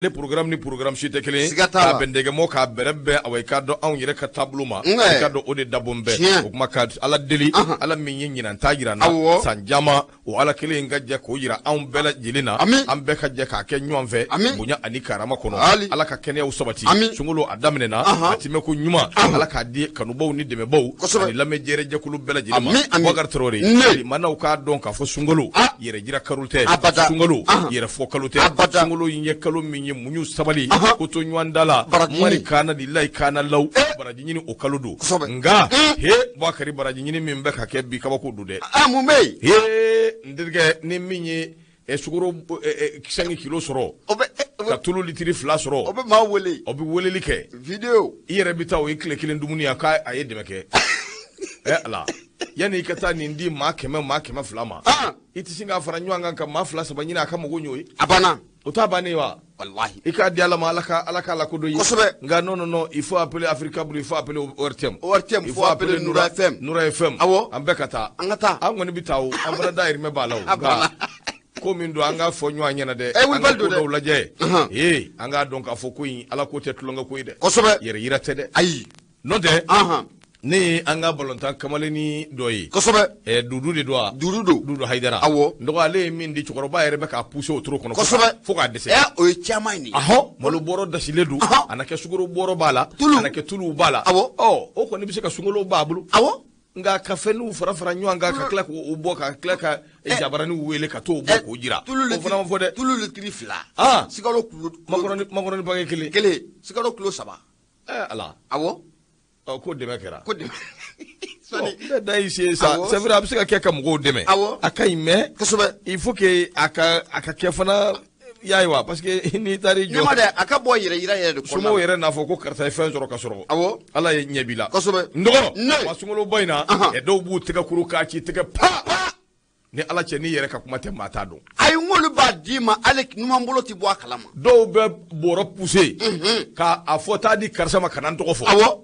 Ale programme ni programme si tɛ kelen ye. Siga t'a la. K'a bɛn dɛgɛmɔ k'a bɛrɛ bɛn awa i k'a dɔn anw yɛrɛ ka taabolo ma. Nka. I k'a dɔn o de dabɔn bɛ. Tiɲɛ. O kuma ka Ala deli. Ala min ye ɲinan ta jira an na. Awɔ. San caman o Ala kelen in ka jɛ k'o jira anw bɛɛ lajɛlen na. Ami. An bɛɛ ka jɛ k'a kɛ ɲɔgɔn fɛ. Ami. Bonya ani karama kɔnɔ. Ali. Ala ka kɛnɛyaw sabati. Ami. Sunkalo a daminɛna. A timɛ ko ɲuman. Ala k'a di kanubaw ni dɛmɛbaw. Kosɛbɛ. Ani lamɛnjɛrɛjɛkulu bɛɛ lajɛlen ma. Ami, ami. Bubakari Tarawele. Ne. Limanaw k'a dɔn k'a fɔ sunkalo. Ah. Yɛrɛ jira kalo tɛ. Abada. Sunkalo. Ahan. Yɛrɛ fɔ kalo tɛ. Abada. Sunkalo in ye kalo min ye muɲu sabali. Ahan. Ko to ɲɔgɔn da la. Baraji Mari ɲini. kana lilayi kana law. Eh. Baraji ɲini o kalo don. Kosɛbɛ. Nka. Mm. He Bubakari baraji ɲini min bɛ ka kɛ bi kabako don dɛ. Ah, mun bɛ yen? He n terikɛ ni min ye sukaro 5 kilo sɔrɔ. O bɛ o Ka bɛ tulu litiri 2 o sɔrɔ. bɛ maa wele. O bɛ weleli kɛ. Vidéo. I yɛrɛ bɛ taa o ye tile kelen dumuni ye k'a a ye dɛmɛ kɛ. Ɛ Ala yanni i ka taa nin di maa 100 maa 200 ma. Ah. I tɛ sin k'a fara ɲɔgɔn kan ka maa 2 3 ɲini a ka mago ɲɛ o ye. A banna. O t'a bannen ye wa? Walahi. I k'a di Ala ma Ala ka Ala k'a lakodɔn i ye. Kosɛbɛ. Nka non non non il faut appeler Africa Blue il faut appeler ORTM. ORTM, il faut appeler Noura FM. Noura FM. Awɔ. An bɛɛ ka taa. An ka taa. An kɔni bɛ taa o an fana dahirimɛ b'a la o. A banna. Nka ko min don an k'a fɔ ɲɔgɔn ɲɛna dɛ. Eh, An ka wulibali ko don dɛ. dɔw lajɛ. Ahan. Ee an k'a dɔn k'a fɔ ko in Ala ko tɛ tulonkɛ ko ye dɛ. Kosɛbɛ. Yɛrɛ yira tɛ dɛ. Ayi. N'o tɛ. Ahan. Ne ye an ka balontan kamalennin dɔ ye. Kosɛbɛ. Ɛ Dudu de don wa? Dudu don. Dudu Hayidara. Awɔ. N dɔgɔ ale ye min di cɛkɔrɔba yɛrɛ bɛ k'a pousser o toro kɔnɔ. Kosɛbɛ. Fo k'a dɛsɛ. Ɛ o ye caman ye nin ye. Ahɔ malo bɔrɔ dasilen don Ahɔ. a na kɛ sukaro bɔrɔ b'a la Tulu. a na kɛ tuluw b'a la Awɔ. ɔ o kɔni bɛ se ka sunkalo b'a bolo Awɔ. nka ka fɛnninw fara fara ɲɔgɔn kan ka tila k'o bɔ ka tila ka jabaraniw wele ka t'o bɔ k'o jira Tulu o fana ma fɔ dɛ Tulu litiri 2. Ah. Sukaro kulo makɔrɔni paquet kelen kelen. Sukaro kilo 3. ɛ Ala Awɔ. ɔ ko dɛmɛ kɛra Ko dɛmɛ. Sɔni ne da y'i se sa Awɔ. c'est vrai a bɛ se ka kɛ ka mɔgɔw dɛmɛ Awɔ. a ka ɲi mais Kosɛbɛ. il faut que a ka kɛ fana i y'a ye wa parce que n'i taar'i Ne ma jɔ dɛ a ka bɔ yɛrɛ yira yɛrɛ de kɔnɔna somɔgɔw la. yɛrɛ n'a fɔ ko karisa ye fɛn sɔrɔ ka sɔrɔ Awɔ. Ala ye ɲɛ b'i la Kosɛbɛ. n dɔgɔ Ne. wa sunkaloba in na Ahan. ɛ dɔw b'u tɛgɛ kuru k'a ci tɛgɛ pa ni Ala cɛ n'i yɛrɛ ka kuma tɛ maa t'a dɔn Ayi n k'olu b'a d'i ma hali numan bolo tɛ bɔ a kalama. dɔw bɛ bɔrɔ pousser k'a a fɔ taa di karisa ma kana n tɔgɔ fɔ Awɔ.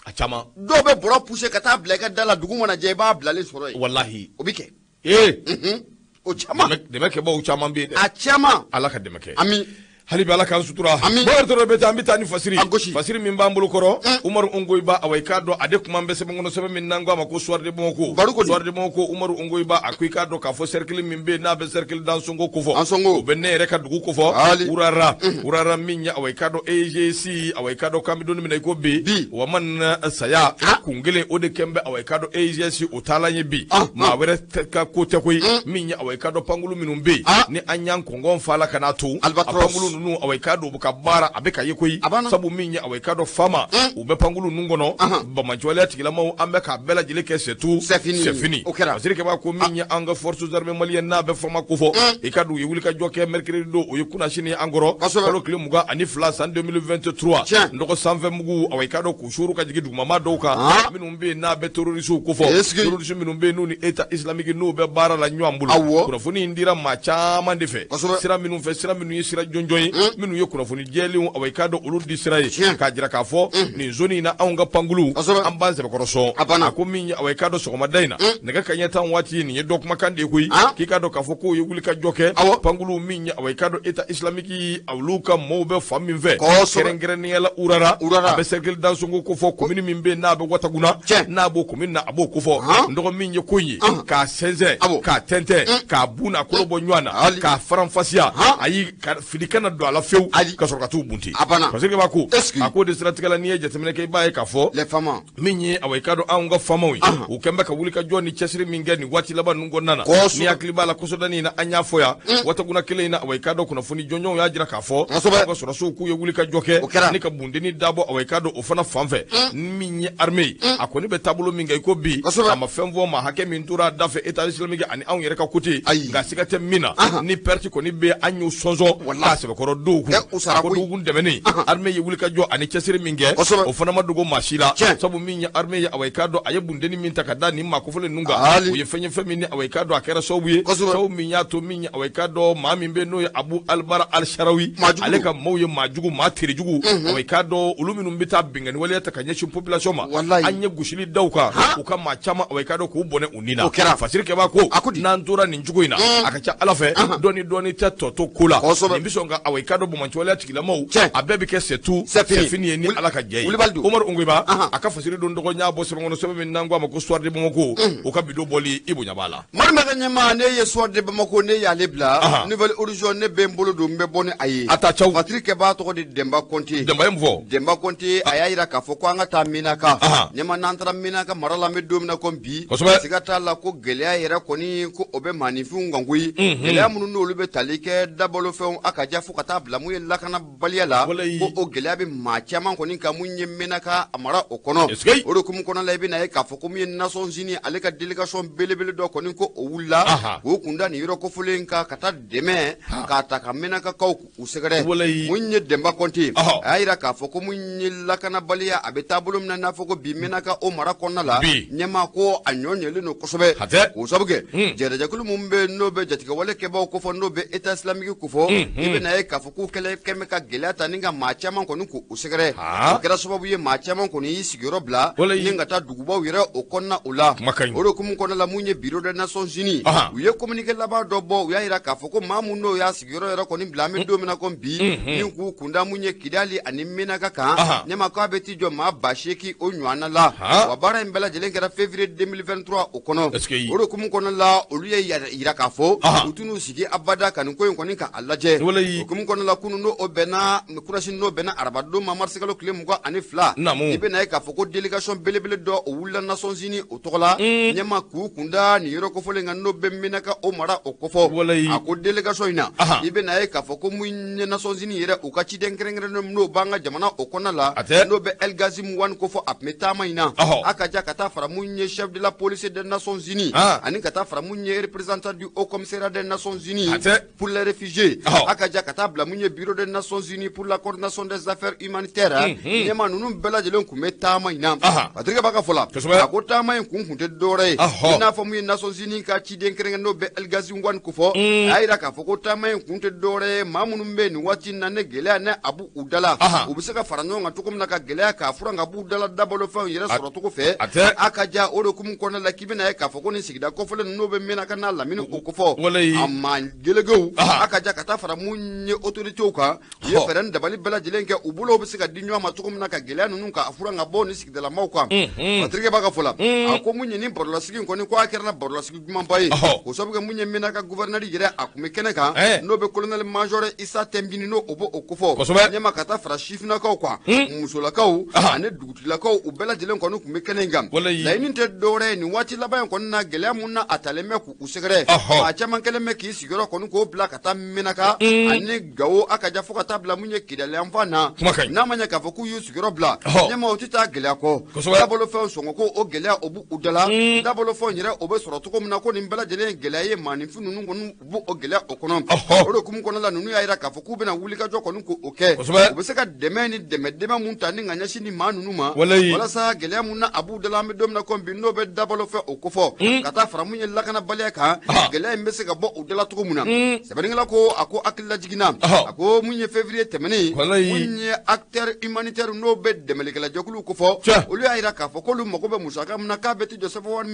a caman Dɔw bɛ bɔrɔ pousser ka taa bila i ka da la dugu mana jɛ i b'a bilalen sɔrɔ yen. walahi O bɛ kɛ. ee Unhun. O caman. dɛmɛ kɛbaw caman bɛ yen dɛ A caman. Ala ka dɛmɛ kɛ Ami. hali bi Ala k'an sutura Ami. Bubakari Tarawele bɛ taa an bɛ taa ni fasiri A gosi. fasiri min b'an bolo kɔrɔ Umaru Ongoyiba awa i k'a dɔn ale kuma bɛ sɛbɛn kɔnɔ sɛbɛn min n'an ko a ma ko Soir de Bamako Baro ko di? Soir de Bamako Umaru Ongoyiba a ko i k'a dɔn k'a fɔ cercle min bɛ yen n'a bɛ cercle d'Ansongo kofɔ Ansongo. o bɛ ne yɛrɛ ka dugu kofɔ Ali. Urara Urara min ye awa i k'a dɔn EGC awa i k'a dɔn k'an bɛ don min na i ko bi Bi. wa man saya Ah. kun kelen o de kɛn bɛ awa i k'a dɔn EGC o taalan ye bi Ah, maa wɛrɛ tɛ ka ko tɛ koyi min ye awa i k'a dɔn pankulu minnu bɛ yen Ah. ni an y'an kɔngɔn fa la ka n'a to a Albatros. pankulu ninnu awa i k'a dɔn u bɛ ka baara a bɛ ka ye koyi A banna. sabu min ye awa i k'a dɔn fama u bɛ pankulu ninnu kɔnɔ Ahan. banbaanciwaleya tigilamaw an bɛ k'a bɛɛ lajɛlen kɛ c'est tout C'est fini. c'est fini O kɛra. Fasiri kɛba ko min ye an ka forces armées maliennes n'a bɛ fama kofɔ i ka dɔn u ye wulikajɔ kɛ mercredi don o ye kunnasini an kɔrɔ Kosɛbɛ. kalo tile 22 san 2023 Tiɲɛ. n dɔgɔ sanfɛ mugu awa i k'a dɔn k'u suuru ka jigin dugumama dɔw kan Ah. minnu bɛ yen n'a bɛ terroristes kofɔ Est-ce que- terroristes minnu bɛ yen n'u ni État islamique n'u bɛ baara la ɲɔgɔn bolo Awɔ. kunnafoni in dira maa caman de fɛ Kosɛbɛ. sira minnu fɛ sira minnu ye sira jɔnjɔn ye minnu ye kunnafoni jɛlenw awa i k'a dɔn olu di sira ye Tiɲɛ. k'a jira k'a fɔ nin zone in na anw ka pankulu Kosɛbɛ. an b'an sɛbɛkɔrɔ sɔn A banna. a ko min ye awa i k'a dɔn sɔgɔmada in na nɛgɛ kanɲɛ 10 waati nin ye dɔ kumakan de ye koyi Ah. k'i k'a dɔn k'a fɔ k'o ye wulikajɔ kɛ Awɔ. pankulu min ye awa i k'a dɔn État islamique olu ka maaw bɛ fan min fɛ Kosɛbɛ. kɛrɛnkɛrɛnnenya la Urara Urara. a bɛ cercle d'Ansongo kofɔ commune min bɛ yen n'a bɛ Wataguna Tiɲɛ. n'a b'o commune na a b'o kofɔ Han. n dɔgɔ min ye ko in ye Ahan. k'a sɛnsɛn Awɔ. k'a tɛntɛn k'a bu n'a kolo bɔ ɲɔgɔn na Ali. k'a faranfasiya Han. ayi ka fili kana don a la fewu Ali. ka sɔrɔ ka t'u bunte A banna. parce que b'a ko Est-ce que- a k'o de siratigɛ la n'i ye jateminɛ kɛ i b'a ye k'a fɔ Les femmes. min ye awa i k'a dɔn anw ka faamaw ye Ahan. u kɛn bɛ ka wuli ka jɔ ni cɛsiri min kɛ nin waati laban ninnu kɔnɔna na Kosɛbɛ. ni hakili b'a la kɔsɔdani in na an y'a fɔ yan Wataguna kelen in na awa i k'a dɔn kunnafoni jɔnjɔnw y'a jira k'a fɔ Kosɛbɛ. anw ka sɔrɔdasiw k'u ye wuli ka jɔ kɛ O kɛra. ni ka bunteni dabɔ awa i k'a dɔn o fana fan fɛ min ye armée ye a kɔni bɛ taabolo min kɛ i ko bi Kosɛbɛ. a ma fɛn fɔ ma hakɛ min tora a da fɛ État islamique ani anw yɛrɛ ka côté Ayi. nka siga tɛ min na Ahan. ni perte kɔni bɛ an y'u sɔnsɔn Walahi. k'a sɛbɛkɔrɔ dɔw kun Eh, u sara a ko koyi. dɔgɔkun tɛmɛnen armée ye wuli ka jɔ ani cɛsiri min kɛ Kosɛbɛ. o fana ma dogo maa si la Tiɲɛ. sabu min ye armée ye awa i k'a dɔn a ye bunteni min ta ka da nin maa kofɔlen ninnu kan Ali. o ye fɛn ye fɛn min ni awa i k'a dɔn a kɛra sababu ye Kosɛbɛ. sababu min y'a to min ye awa i k'a dɔn maa min bɛ yen n'o ye Abu Albara Al-Sharawi Maajugu ale ka maaw ye maajugu maa terijugu awa i k'a dɔn olu minnu bɛ taa binkanni waleya ta ka ɲɛsin population ma Walayi. an ye gosili da u kan u ka maa caman awa i k'a dɔn k'u bɔnɛ u ni na O kɛra. Fasiri kɛba ko A ko di? n'an tora nin cogo in na a ka ca Ala fɛ dɔɔni dɔɔni tɛ tɔ to ko la Kosɛbɛ. nin bɛ sɔn ka awa awa i k'a dɔn banbaanciwaleya tigilamaw a bɛɛ bɛ kɛ c'est tout C'est fini. C'est fini ye ni Ala ka jɛ ye. Wulibali don. Umaru Ongoyiba a ka fasiri don dɔgɔ n y'a bɔ sɛbɛn kɔnɔ, sɛbɛn min n'an ko a ma ko Soir de Bamako, o ka bido bɔli i bonya b'a la. Madu ka ɲɛma, ne ye Soir de Bamako, ne y'ale bila. Nouvel Horizon, ne bɛ n bolo don, n bɛ bɔ ni a ye. A ta caw. Fatiri kɛbaa tɔgɔ de Denba Kɔnte. Denba ye mun fɔ? Denba Kɔnte, a y'a yira k'a fɔ ko an ka taa Menaka. Ɲɛma, n'an taara Menaka mara la, an bɛ don min na ko bi, siga t'a la ko gɛlɛya yɛrɛ kɔni, ko o bɛ maaninfinw kan koyi. Gɛlɛya minnu n'olu bɛ tali kɛ dabalofɛnw, a ka ja, fo ka taa bila mun ye lakanabaliya la, ko o gɛlɛya bɛ maa caman kɔni kan mun ye Menaka a mara o kɔnɔ. O de hukumu kɔnɔ la, i bɛna ye k'a fɔ ko mun ye Nations Unies ale ka délégation belebele dɔ kɔni, ko o wulila k'o kunda nin yɔrɔ kofɔlen kan ka taa dɛmɛ k'a ta ka Menakakaw u sɛgɛrɛ. Mun ye Denba Kɔnte, a y'a yira k'a fɔ ko mun ye lakanabaliya, a bɛ taabolo min na n'a fɔ ko bi Menaka o mara kɔnɔna la, ɲɛmaa, ko a ɲɔ ɲɛlen don kosɛbɛ, k'o sabu kɛ jɛrɛjɛkulu min bɛ yen n'o bɛ jatigɛwale kɛbaaw kofɔ, n'o bɛ État islamique kofɔ, i bɛna ye k'a fɔ k'u kɛlɛ kɛn bɛ ka gɛlɛya ta ni ka maa caman kɔni k'u sɛgɛrɛ. O kɛra sababu ye maa caman kɔni y'i sigiyɔrɔ bila ni ka taa dugubaw yɛrɛ o kɔnɔna o la. O de hukumu kɔnɔna la, mun ye Bureau des Nations Unies, u ye communiqué laban dɔ bɔ, u y'a yira k'a fɔ ko maa mun n'o y'a sigiyɔrɔ yɛrɛ kɔni bila an bɛ don min na ko bi, ni k'u kunda mun ye Kidali ani Menaka kan, ɲɛma, k'a bɛ t'i jɔ maa 8000 o ɲɔgɔnna la. Wa baara in bɛɛ lajɛlen kɛra février 2023 o kɔnɔ. O de hukumu kɔnɔna la, olu ye yira k'a fɔ u tɛn'u sigi abada ka nin ko in kɔni k'a lajɛ. O hukumu kɔnɔna la, kunun n'o bɛnna kurasi, n'o bɛnna arabadon ma, marisikalo tile 22, i bɛna ye k'a fɔ ko délégation belebele dɔ o wulila Nations Unies o tɔgɔ la, ɲɛma, k'u kunda nin yɔrɔ kofɔlen kan n'o bɛ Menaka o mara o kofɔ. A ko délégation in na, i bɛna ye k'a fɔ ko mun ye Nations Unies yɛrɛ u ka ciden kɛrɛnkɛrɛnnen n'o b'an ka jamana o kɔnɔna la, n'o bɛ El Ghazi Wane kofɔ, a tun bɛ taama in na, a ka ja ka taa fara mun ye chef de la police des Nations Unies ani ka taa fara mun ye représentant du Haut Commissariat des Nations Unies pour les réfugiés, a ka ja ka taa bila mun ye Bureau des Nations Unies pour la coordination des affaires humanitaires. Ɲɛma, ninnu bɛɛ lajɛlen tun bɛ taama in na. Patrick b'a ka fɔ la, a ko taama in kun tɛ dɔwɛrɛ ye, i n'a fɔ mun ye Nations Unies ka ciden kɛrɛnkɛrɛn n'o bɛ El Ghazi Wane kofɔ, a y'a yira k'a fɔ ko taama in kun tɛ dɔwɛrɛ ye, maa minnu bɛ nin waati in na ne gɛlɛya ne a b'u u da la, u bɛ se ka fara ɲɔgɔn kan cogo min na ka gɛlɛya k'a furan ka b'u da la dabalofɛnw yɛrɛ sɔrɔ cogo fɛ. A ka ja, o de hukumu kɔnɔna la, k'i bɛna ye k'a fɔ ko nin sigida kɔfɔlen ninnu bɛ Menaka n'a lamini o kofɔ, a maa gelegew, a ka ja ka taa fara mun ye autorités kan, u ye fɛɛrɛ ni dabali bɛɛ lajɛlen kɛ u bolo bɛ se ka di ɲɔgɔn ma cogo min na ka gɛlɛya ninnu k'a furan ka bɔ ni sigidalamaw kan. Patrick b'a ka fɔ la, a ko mun ye nin barolasigi in kɔni, ko a kɛra barolasigi dumanba ye, k'o sababu kɛ mun ye Menaka gouverneur yɛrɛ, a tun bɛ kɛnɛ kan, n'o bɛ colonel major Issa Tembini, n'o o b'o kofɔ, ɲɛma, ka taa fara sifinnakaw kan, musolakaw ani dugutigilakaw, u bɛɛ lajɛlen kɔni tun bɛ kɛnɛ in kan. Laɲini tɛ dɔwɛrɛ ye nin waati laban in kɔni na, gɛlɛya mun na a talen bɛ k'u sɛgɛrɛ, maa caman kɛlen bɛ k'i sigiyɔrɔ kɔni k'o bila ka taa Menaka ani Gawo, a ka ja, fo ka taa bila mun ye Kidali yanfan na. N'a ma ɲɛ k'a fɔ k'u y'u sigiyɔrɔ bila, ɲɛma, u tɛ taa gɛlɛya kɔ. Dabalofɛnw sɔngɔ ko o gɛlɛya o b'u da la, dabalofɛnw yɛrɛ o bɛ sɔrɔ cogo min na, ko nin bɛɛ lajɛlen ye gɛlɛya ye, maaninfin ninnu kɔni u b'o gɛlɛya o kɔnɔ. O de hukumu kɔnɔ la, ninnu y'a yira k'a fɔ k'u bɛna wulikajɔ kɔni k'o kɛ, u bɛ se ka dɛmɛ ni dɛmɛ dɛmɛ mun ta ni ka ɲɛsin ni maa ninnu ma, walasa gɛlɛya mun na a b'u da la an bɛ don min na komi bi, n'o bɛ dabalo fɛ o kofɔ, ka taa fara mun ye lakanabaliya kan, gɛlɛya in bɛ se ka bɔ u da la cogo min na. Sɛbɛnnikɛla ko, a ko hakililajigin na, a ko mun ye février tɛmɛnen, mun ye acteur humanitaire n'o bɛ dɛmɛlikɛla kofɔ, olu y'a yira k'a fɔ k'olu mago bɛ musaka min na, k'a bɛ t'i jɔ sɛbɛn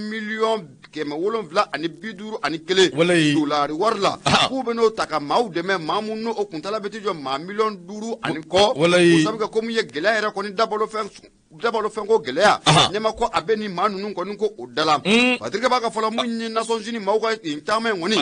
751,751 dolari wari la, k'u bɛ n'o ta ka maaw dɛmɛ, maa mun n'o o kuntala bɛ t'i jɔ maa 5 miliyɔn ani kɔ, o sabu kɛ ko mun ye gɛlɛya yɛrɛ kɔni dabalofɛn ko gɛlɛya, ɲɛma, ko a bɛ nin maa ninnu kɔni ko o da la. Patrick b'a ka fɔlɔ, mun ye Nations Unies maaw ka nin taama in kɔni,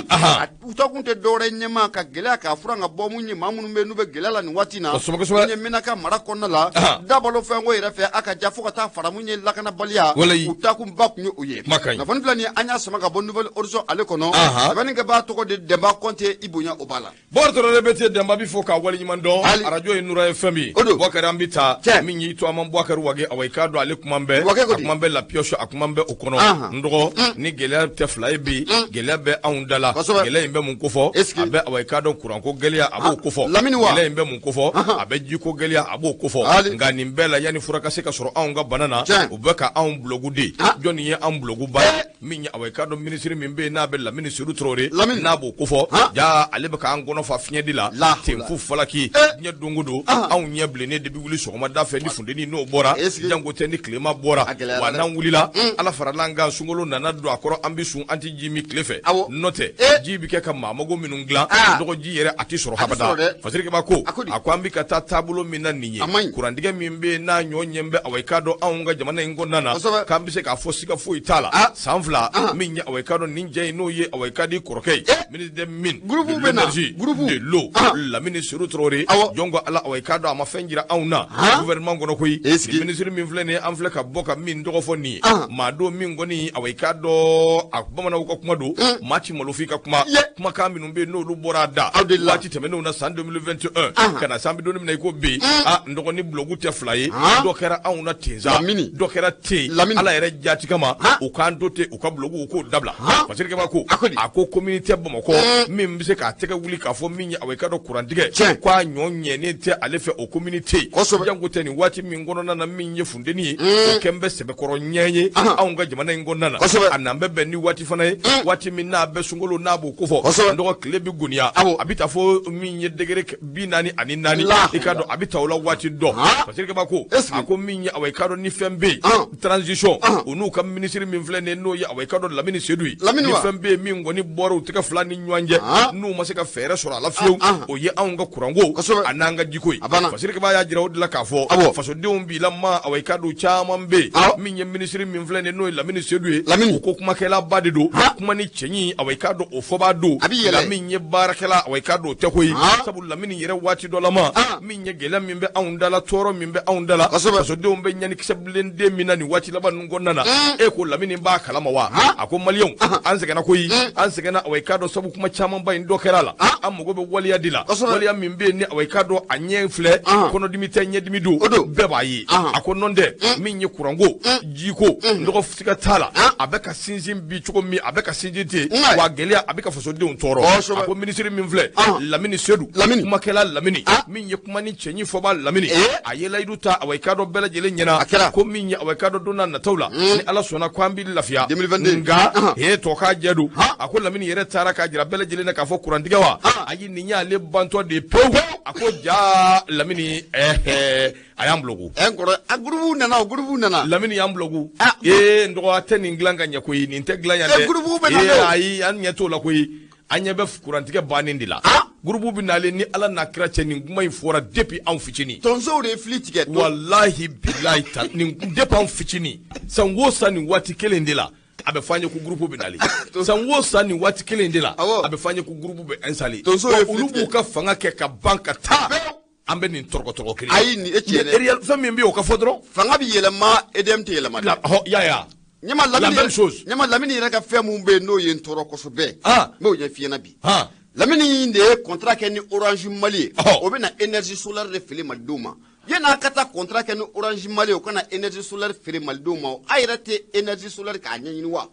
u ta kun tɛ dɔwɛrɛ, ɲɛma, ka gɛlɛya k'a furan ka bɔ mun ye maa minnu bɛ yen n'u bɛ gɛlɛya la nin waati in na, mun ye Menaka mara kɔnɔna la, dabalofɛn ko yɛrɛ fɛ, a ka ja, fo ka taa fara mun ye lakanabaliya, u taakunba kun ye o ye. Kunnafoni filɛ nin ye, an y'a sama ka bɔ Nouvel Horizon ale kɔnɔ. Sɛbɛnnikɛbaa tɔgɔ de Denba Kɔnte, i bonya o b'a la. Bɔkari Tarawele bɛ te Denba bi fo k'a waleɲuman dɔn. Arajo ye Nura ye fɛn min Bɔkari, an bɛ taa min y'i to an ma Bɔkari Wage, awa i k'a dɔn ale kuma bɛɛ, a kuma bɛ la pioche, a kuma bɛ o kɔnɔ. N dɔgɔ, ni gɛlɛya tɛ fila ye bi, gɛlɛya bɛ anw da la. Gɛlɛya in bɛ mun kofɔ? A bɛ, awa i k'a dɔn, kuranko gɛlɛya, a b'o kofɔ. Gɛlɛya in bɛ mun kofɔ? A bɛ jiko gɛlɛya, a b'o kofɔ. Nka nin bɛɛ la, yanni fura ka se ka sɔrɔ anw ka bana na, u bɛ ka anw bulogu de. Jɔnni ye anw bulogu ba ye? Min ye, awa i k'a dɔn, minisiri min bɛ yen n'a bɛ Lamini Seydou Traoré, n'a b'o kofɔ, ja ale bɛ k'an kɔnɔ fa fiɲɛ la ten fu falaki. Diɲɛ don o don, anw ɲɛ bilennen de bɛ wuli sɔgɔmada fɛ ni funteni n'o bɔra. Jango tɛ ni tilema bɔra, wa n'an wulila Ala farala an kan, sunkalo nana don a kɔrɔ, an bɛ sun, an tɛ ji min tile fɛ, n'o tɛ ji bɛ kɛ ka maa mago minnu dilan, dɔgɔ ji yɛrɛ a tɛ sɔrɔ habada. Fasiri Keba ko a ko an bɛ ka taa taabolo min na nin ye, kurantigɛ min bɛ yen n'a ɲɔ ɲɛ bɛ, awa i k'a dɔn anw ka jamana in kɔnɔna na, k'an bɛ se k'a fɔ siga foyi t'a la, san 2 min ye, awa i k'a dɔn nin jɛ in n'o ye, awa i k'a di kɔrɔkɛ ye, ministre des mines, de l'énergie, de l'eau, Lamini Seydou Traoré, jɔn ko Ala, awa i k'a dɔn a ma fɛn jira anw na gouvernement kɔnɔ koyi. Nin ministre min filɛ nin ye, an filɛ ka bɔ ka min tɔgɔ fɔ nin ye, maa don min kɔni, awa i k'a dɔn a bamananw ka kuma don, maa ti malo f'i ka kuma. Kumakan minnu bɛ yen n'olu bɔra a da waati tɛmɛnenw na, san 2021 ka na san bɛ don min na i ko bi, a n dɔgɔnin bulɔgu tɛ fila ye, dɔ kɛra anw na ten sa, dɔ kɛra ten. Ala yɛrɛ jati kama, u k'an to ten, u ka bulɔgu u k'o dabila. Fasiri Keba ko a ko commune tɛ Bamakɔ min bɛ se k'a tɛgɛ wuli k'a fɔ min ye, awa i k'a dɔn kurantigɛ k'a ɲɔ ɲɛnen tɛ ale fɛ, o commune tɛ yen. Jango tɛ nin waati min kɔnɔna na min ye funteni ye, o kɛn bɛ sɛbɛkɔrɔ ɲɛ ye anw ka jamana in kɔnɔna na. A n'an bɛ bɛn ni waati fana ye, waati min n'a bɛ sunkalo n'a b'o kofɔ, n dɔgɔ tile bɛ goniya, a bɛ taa fo min ye degré 44, i k'a dɔn a bɛ taa o la waati dɔ. Fasiri Keba ko a ko min ye, awa i k'a dɔn ni fɛn bɛ yen, transition u n'u ka minisiri min filɛ nin ye, n'o ye, awa i k'a dɔn Lamini Seydou ye, ni fɛn bɛ yen min kɔni bɔra u tɛgɛ fila ni ɲɔgɔn cɛ, n'u ma se ka fɛɛrɛ sɔrɔ a la fiyewu, o ye anw ka kuranko a n'an ka jiko ye. Fasiri Keba y'a jira o de la k'a fɔ fasodenw b'i la ma, awa i k'a dɔn caman bɛ yen min ye minisiri min filɛ nin ye, n'o ye Lamini Seydou ye, u ko kumakɛlaba de don, kuma ni cɛɲi, awa i k'a dɔn o fɔbaa don, Lamini ye baarakɛla, awa i k'a dɔn o tɛ koyi. Sabu Lamini yɛrɛ waati dɔ la ma, min ye gɛlɛya min bɛ anw da la, tɔɔrɔ min bɛ anw da la, fasodenw bɛ ɲanikisɛ bilenden min na nin waati laban ninnu kɔnɔna na, e ko Lamini b'a kalama wa? A ko maliyɛnw, an sɛgɛnna koyi, an sɛgɛnna, awa i k'a dɔn sabu kuma camanba in dɔ kɛra a la, an mago bɛ waleya de la, waleya min bɛ yen ni, awa i k'a dɔn a ɲɛ filɛ, kɔnɔdimi tɛ, ɲɛdimi don, bɛɛ b'a ye. A ko nɔn tɛ min ye kuranko, jiko, nɔgɔ siga t'a la, a bɛ ka sinsin bi cogo min, a bɛ ka sinsin ten, wa gɛlɛya a bɛ ka fasodenw tɔɔrɔ. A ko minisiri min filɛ, Lamini Seydou, kumakɛla Lamini, min ye kuma ni cɛɲi fɔba Lamini, a ye layidu ta, awa i k'a dɔn bɛɛ lajɛlen ɲɛna ko min ye, awa i k'a dɔn don n'a nataw la, ni Ala sɔnna ko an bɛ lafiya, nka he tɔ k'a jɛ don. A ko Lamini yɛrɛ taara k'a jira bɛɛ lajɛlen na k'a fɔ kurantigɛ wa, ayi nin y'ale bantɔ de ye pewu. A ko ja Lamini a y'an bulɔgu. Ɛ n kɔrɔ, a gurupu nana, o gurupu nana. Lamini y'an bulɔgu. Ee n dɔgɔ, a tɛ nin dilan ka ɲɛ koyi, nin tɛ dilan yan dɛ. Gurupu bɛ na dɛ. Ayi, an ɲɛ t'o la koyi, an ɲɛ bɛ kurantigɛ bannen de la. Gurupu bɛ nalen ni Ala n'a kira cɛ, nin kuma in fɔra depuis anw fitinin. Tonsow de ye fili tigɛ. Walahi bilahi ta nin depuis anw fitinin, san o san nin waati kelen de la, a bɛ fɔ an ye ko groupe bɛ nalen. San o san nin waati kelen de la, a bɛ fɔ an ye ko groupe bɛ installer. Olu b'u ka fanga kɛ ka ban ka taa. An bɛ nin tɔrɔgɔtɔrɔgɔ kelen. Ayi nin e tiɲɛ dɛ. Fɛn min bɛ yen o ka fɔ dɔrɔn. Fanga bɛ yɛlɛma, EDM tɛ yɛlɛma dɛ. Hɔ ya ya. Ɲɛma Lamini. La même chose. Ɲɛma Lamini yɛrɛ ka fɛn mun bɛ yen n'o ye n tɔɔrɔ kosɛbɛ. N b'o ɲɛf'i ɲɛna bi. Lamini de ye contrat kɛ ni Orange Mali ye. O bɛ na énergie solaire de feere malidenw ma. Yan'a ka taa contrat kɛ ni Orange Mali ye, o ka na énergie solaire feere malidenw ma, a yɛrɛ tɛ énergie solaire k'a ɲɛɲini wa?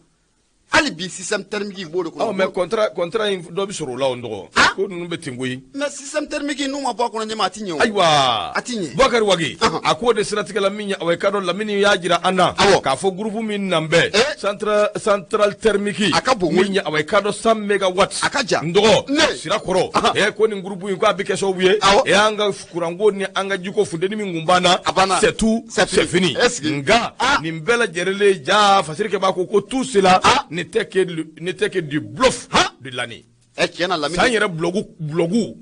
Hali bi système thermique b'o de kɔnɔ. Mais contrat in dɔ bɛ sɔrɔ o la o n dɔgɔ. Ko ninnu bɛ ten koyi. Mais système thermique n'u ma bɔ a kɔnɔ ɲɛma, a ti ɲɛ o. Ayiwa. A ti ɲɛ. Bubakari Wage. A k'o de siratigɛ la min ye, awa i k'a dɔn Lamini y'a jira an na. K'a fɔ groupe min nan bɛ. Centrale thermique. A ka bon. Min ye, awa i k'a dɔn 100 mégawatts. A ka jan. N dɔgɔ. Sira kɔrɔ. Ko nin groupe in k'a bɛ kɛ sababu ye. An ka kuranko ni an ka jiko funteni min kun banna. A banna. C'est tout, c'est fini. Nka nin bɛɛ lajɛlen ja Fasiri Keba ko ko tout cela n'était que du bluff de l'année. Tiɲɛ na Lamini. San yɛrɛ bulɔgu.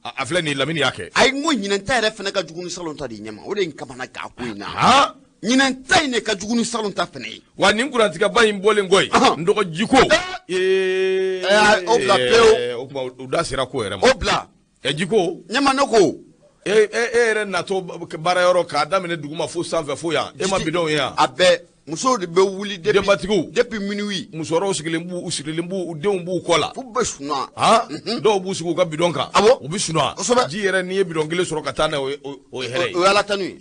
A filɛ nin ye, Lamini y'a kɛ. Ayi n ko ɲinɛn ta yɛrɛ fana ka jugu ni salon ta de ɲɛma, o de ye n kamana gan ko in na. Ɲinɛn ta in de ka jugu ni salon ta fana ye. Wa nin kurantigɛba in bɔlen kɔ yen, n dɔgɔ jiko. O bila pewu. O tuma u da sera ko yɛrɛ ma. O bila. Jiko. Ɲɛma ne ko. E yɛrɛ natɔ baarayɔrɔ k'a daminɛ duguma fo sanfɛ fo yan, e ma bidɔnw ye yan. A bɛɛ musow de bɛ wuli denbatigiw depuis minuit. Musokɔrɔw sigilen b'u, u sirilen b'u, u denw b'u kɔ la. F'u bɛ sunɔgɔ. Dɔw b'u sigi u ka bidɔn kan. U bɛ sunɔgɔ. Ji yɛrɛ n'i ye bidɔn kelen sɔrɔ ka taa n'a ye, o ye hɛrɛ ye. O ye Ala tanu ye.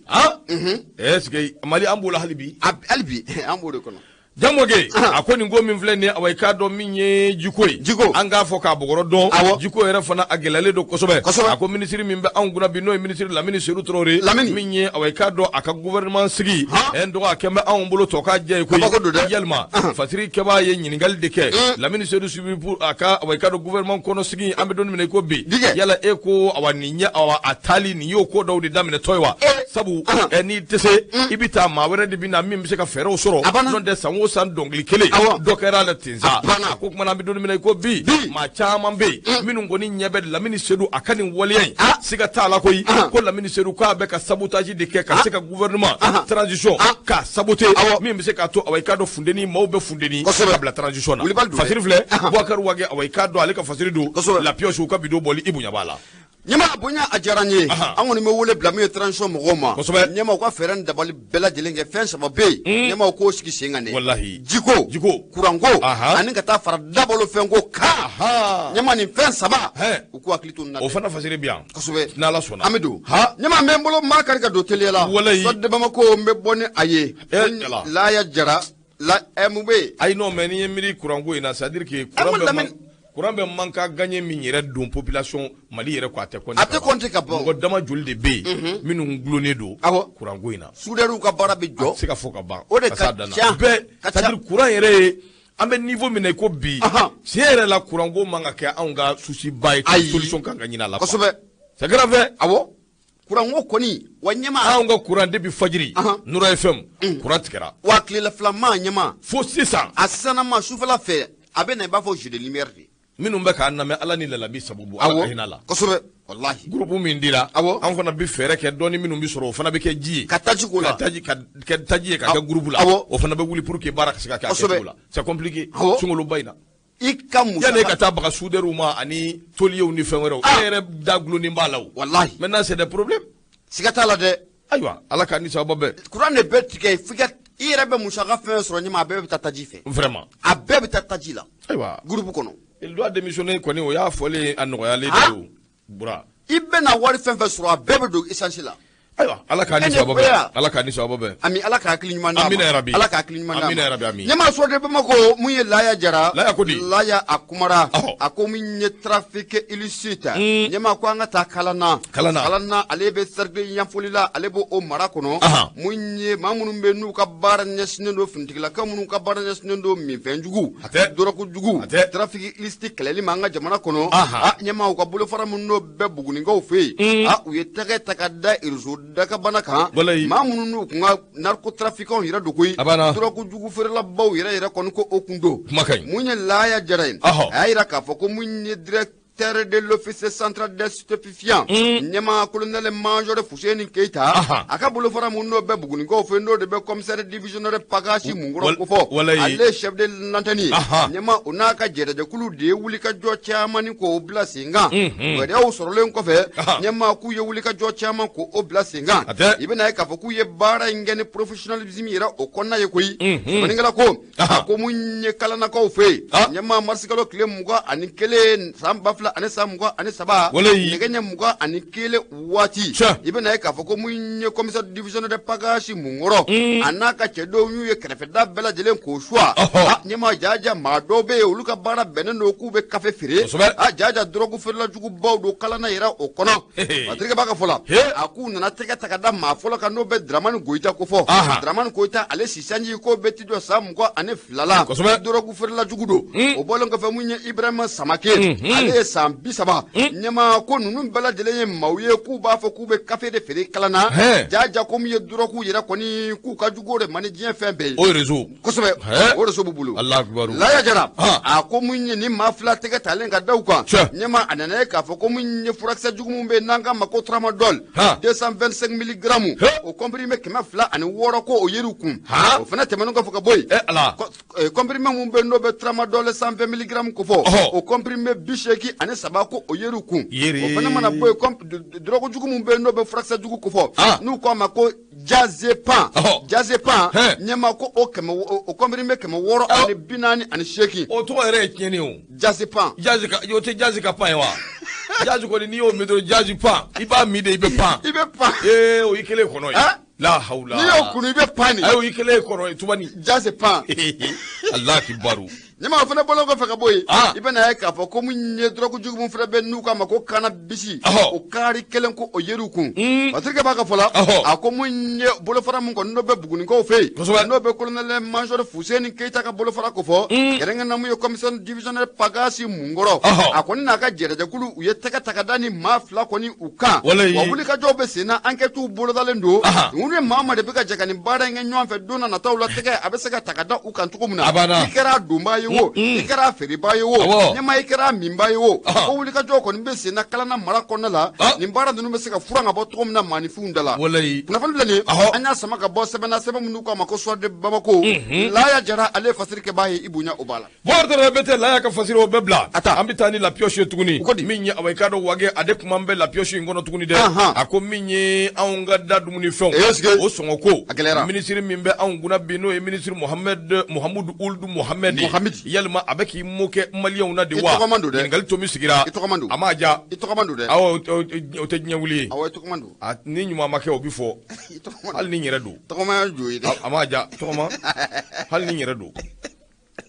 Est ce que Mali an b'o la hali bi? Hali bi an b'o de kɔnɔ. Jamoke a ko nin ko min filɛ nin ye awa i k'a dɔn min ye jiko ye jiko an k'a fɔ k'a bɔgɔrɔ dɔn jiko yɛrɛ fana a gɛlɛyalen don kosɛbɛ a ko minisiri min bɛ anw kunna bi n'o ye minisiri Lamini Sedu Tarawele min ye awa i k'a dɔn a ka gouvernement sigi ɛ n dɔgɔ a kɛn bɛ anw bolo tɔ k'a jɛ ye koyi yalima fasiri kɛbaa ye ɲininkali de kɛ Lamini Sedu Sibipu a ka awa i k'a dɔn gouvernement kɔnɔ sigi an bɛ don min na i ko bi yala e ko awa nin ye awa a taali nin y'o ko dɔw de daminɛtɔ ye wa sabu n'i tɛ se i bɛ taa maa wɛrɛ de bɛ na min bɛ se ka fɛɛrɛw sɔrɔ n'o tɛ san o san dɔnkili kelen dɔ kɛra a la ten sa a ko kumana an bɛ don min na i ko bi maa caman bɛ yen minnu kɔni ɲɛ bɛ Lamini Sedu a ka nin waleya in siga t'a la koyi ko Lamini Sedu k'a bɛ ka sabotage de kɛ ka se ka gouvernement transition k'a saboter min bɛ se k'a to awa i k'a dɔn funteni maaw bɛ funteni ka bila transition na fasiri filɛ Boubacar Wage awa i k'a dɔn ale ka fasiri don La Pioche u ka bidon bɔli i bonya b'a la. Ɲɛma bonya a diyara n ye an kɔni bɛ wele bila min ye transition mɔgɔw ma ɲɛma u ka fɛɛrɛ ni dabali bɛɛ lajɛlen kɛ fɛn saba bɛ yen ɲɛma u k'o sigi sen kan dɛ jiko jiko kuranko ani ka taa fara dabalo fɛnko kan ɲɛma nin fɛn saba u k'u hakili to nin na o fana fasiri bɛ yan kosɛbɛ n'Ala sɔnna an bɛ don ɲɛma n bɛ n bolo maa kari ka don teliya la Soir de Bamako n bɛ bɔ ni a ye Laya Jara la mun bɛ yen ayi non mais n'i ye miiri kuranko in na c'est à dire que courant bɛ manque à gagner min yɛrɛ don population Mali yɛrɛ ko a tɛ compter a tɛ compter ka ban mɔgɔ dama joli de bɛ yen minnu gulonnen don courant ko in na soudeur ka baara bɛ jɔ a tɛ se ka fɔ ka ban o de ka ca bɛɛ c'est à dire courant yɛrɛ ye an bɛ niveau min na i ko bi tiɲɛ yɛrɛ la courant ko man ka kɛ anw ka souci ba ye solution kan ka ɲini a la kosɛbɛ c'est grave awɔ kuranko kɔni wa ɲɛma anw ka courant depuis fajiri Nura FM courant tigɛra wa tilela filama ɲɛma fo sisan a sisanama sufɛla fɛ a bɛ na i b'a fɔ jeu de lumière de minnu bɛ k'an lamɛn Ala ni lalabi sababu Ala ka hinɛ la kosɛbɛ walahi groupe min dira awɔ an fana bɛ fɛɛrɛ kɛ dɔɔni minnu bɛ sɔrɔ o fana bɛ kɛ ji ye ka taji k'o la ka taji ka kɛ taji ye ka kɛ groupe la awɔ o fana bɛ wuli pour que baara ka se ka kɛ a kɛcogo la c'est compliqué sunkaloba in na i ka musaka yanni ka taa baga soudeur ma ani tôliers ni fɛn wɛrɛw e yɛrɛ da gulonnen b'a la o walahi maintenant c'est des problèmes siga t'a la dɛ ayiwa Ala k'an ni sababa bɛn courant de bɛ tigɛ f'i ka i yɛrɛ bɛ musaka fɛn sɔrɔ ɲɛma a bɛɛ bɛ taa taji fɛ vraiment a bɛɛ bɛ taa taji la ayiwa groupe kɔnɔ il doit démissionner kɔni o y'a fɔlen a nɔgɔyalen de ye o Bura i bɛna wari fɛn fɛn sɔrɔ a bɛɛ bɛ don essence la ayiwa Ala k'an ni sababa bɛn Ala k'an ni sababa bɛn ami Ala ka hakili ɲuman d'a ma amina yarabi Ala ka hakili ɲuman d'a ma amina yarabi ami ɲɛma Soir de Bamako mun ye Laya Jara Laya ko di Laya a kumara a ko min ye trafic illicite ɲɛma ko an ka taa Kalana Kalana ale bɛ cercle Yanfolila ale b'o o mara kɔnɔ mun ye maa minnu bɛ n'u ka baara ɲɛsinnen don finitigilakaw minnu ka baara ɲɛsinnen don minfɛn jugu dɔrɔgu jugu trafic illicite kɛlɛli ma an ka jamana kɔnɔ a ɲɛma u ka bolofara minnu n'o bɛ Bugunikaw fɛ yen a u ye tɛgɛ ta ka da réseau dakabana kan maa minnu n'u kun ka narcotrafiquants yɛrɛ don koyi dɔrɔgu jugu feerelabaw yɛrɛ yɛrɛ kɔni ko o kun don mun ye Laya Jara ye a y'a jira k'a fɔ ko mun ye directeur de l'office central des stupéfiants ɲɛma colonel major Fuseni Keita a ka bolofara mun n'o bɛ Bugunikaw fɛ n'o de bɛ commissaire divisionnaire Pagasi Munkɔrɔ kofɔ ale chef de l'antenne ye ɲɛma o n'a ka jɛrɛjɛkulu de ye wulikajɔ caman ni k'o bila sen kan wɛrɛw sɔrɔlen kɔfɛ ɲɛma k'u ye wulikajɔ caman k'o bila sen kan i bɛna ye k'a fɔ k'u ye baara in kɛ ni professionnalisme yɛrɛ o kɔnɔna ye koyi sɛbɛnnikɛla ko a ko mun ye Kalanakaw fɛ yen ɲɛma marisikalo tile 21 san 2023 nɛgɛ ɲɛ 21 waati i bɛna ye k'a fɔ ko mun ye commissaire divisionnaire Pagasi Munkɔrɔ a n'a ka cɛdenw y'u ye kɛrɛfɛda bɛɛ lajɛlen k'o suwa ɲɛma jaja maa dɔw bɛ yen olu ka baara bɛnnen don k'u bɛ kafe feere a jaja dɔrɔgu feerela jugubaw don Kalana yɛrɛ o kɔnɔ Patrick b'a ka fɔ la a k'u nana tɛgɛ ta ka da maa fɔlɔ kan n'o bɛ Dramani Goyita kofɔ Dramani Goyita ale sisanji ko bɛ ti jɔ san 22 la dɔrɔgu feerela jugu don o bɔlen kɔfɛ mun ye Ibrahima Samake ale ye san 30 ɲɛma ko ninnu bɛɛ lajɛlen ye maaw ye k'u b'a fɔ k'u bɛ kafe de feere Kalana jaja ko min ye dɔrɔgu yɛrɛ kɔni k'u ka jugu o de ma ni diɲɛ fɛn bɛɛ ye o réseau kosɛbɛ o réseau b'u bolo Laya Jara a ko mun ye ni maa fila tɛgɛ talen ka da u kan ɲɛma a nana ye k'a fɔ ko mun ye furakisɛ jugu min bɛ yen n'an k'a ma ko tramadol 225 milligrammes o comprimé 206 ko o yer'u kun o fana tɛmɛnen kɔfɛ ka bɔ yen comprimé mun bɛ yen n'o bɛ tramadol 120 milligrammes kofɔ o comprimé 83 ko o yer'u kun o fana mana bɔ yen dɔrɔgu jugu mun bɛ yen n'o bɛ furakisɛ jugu kofɔ n'u k'a ma ko Diazépam Diazépam ɲɛma ko o kɛmɛ o comprimé 648 o tɔgɔ yɛrɛ ye tiɲɛni o Diazépam Jazz ka o tɛ Jazz ka pan ye wa Jazz kɔni n'i y'o min dɔrɔn Jazz pan i b'a min de i bɛ pan i bɛ pan ee o y'i kɛlen kɔnɔ ye. La hawla. N'i y'o kunu, i bɛ pan de. Ayiwa, i kɛlen kɔrɔ tubani. Ja se pan. Allah kibaru. Ɲama, o fana bɔlen kɔfɛ ka bɔ yen, i bɛna ye k'a fɔ ko mun ye dɔrɔgu jugu mun fana bɛ n'u k'a ma ko cannabis, o kaari kelen ko o yer'u kun. Patrick b'a ka fɔ la, a ko mun ye bolofara mun kɔni n'o bɛ Bugunikaw fɛ yen, n'o bɛ colonel major Fuseni Keyita ka bolofara ko fɔ, kɛrɛnkɛrɛnnenya mun ye commissaire divisionnaire Pagasi Munkɔrɔ, a kɔni n'a ka jɛrɛjɛkulu, u ye tɛgɛ ta ka da ni maa 2 kɔni u kan. Wa wulikajɔw bɛ sen na, enquêtes bolodalen don. Ninnu ye maa ma de bɛ ka jɛ ka nin baara in kɛ ɲɔgɔn fɛ. Don na nataw la, tɛgɛ a bɛ se ka ta ka da u kan cogo min na, i kɛra a donbaa ye wo, i kɛra a feerebaa ye wo, ɲɛma, i kɛra a minbaa ye wo, ko wulikajɔw kɔni bɛ sen na Kalana mara kɔnɔna la. Nin baara ninnu bɛ se ka furan ka bɔ cogo min na maaninfinw da la. Kunnafoni filɛ nin ye, an y'a sama ka bɔ sɛbɛn na, sɛbɛn minnu k'a ma ko Soir de Bamako. Laya Jara, ale ye fasiri kɛbaa ye, i bonya o b'a la. Bɔkari bɛ tɛ Laya ka fasiri o bɛɛ bila. An bɛ taa ni La Pioche ye tuguni. Min ye, awa, i k'a dɔn, Wage, ale kuma bɛ La Pioche in kɔnɔ tuguni dɛ. A ko min ye anw ka da dumuni fɛnw, o sɔngɔ ko, minisiri min bɛ anw kunna bi, n'o ye minisiri Mohamed Mahamudu Ould Mohamed, yalima a bɛ k'i mo kɛ maliyɛnw na de wa? Ɲininkali to min sigira, a m'a ja. Awɔ, o tɛ diɲɛ wuli ye. Ni ɲuman ma kɛ, o bɛ fɔ, hali ni n yɛrɛ don. A m'a ja tɔgɔma, hali ni n yɛrɛ don.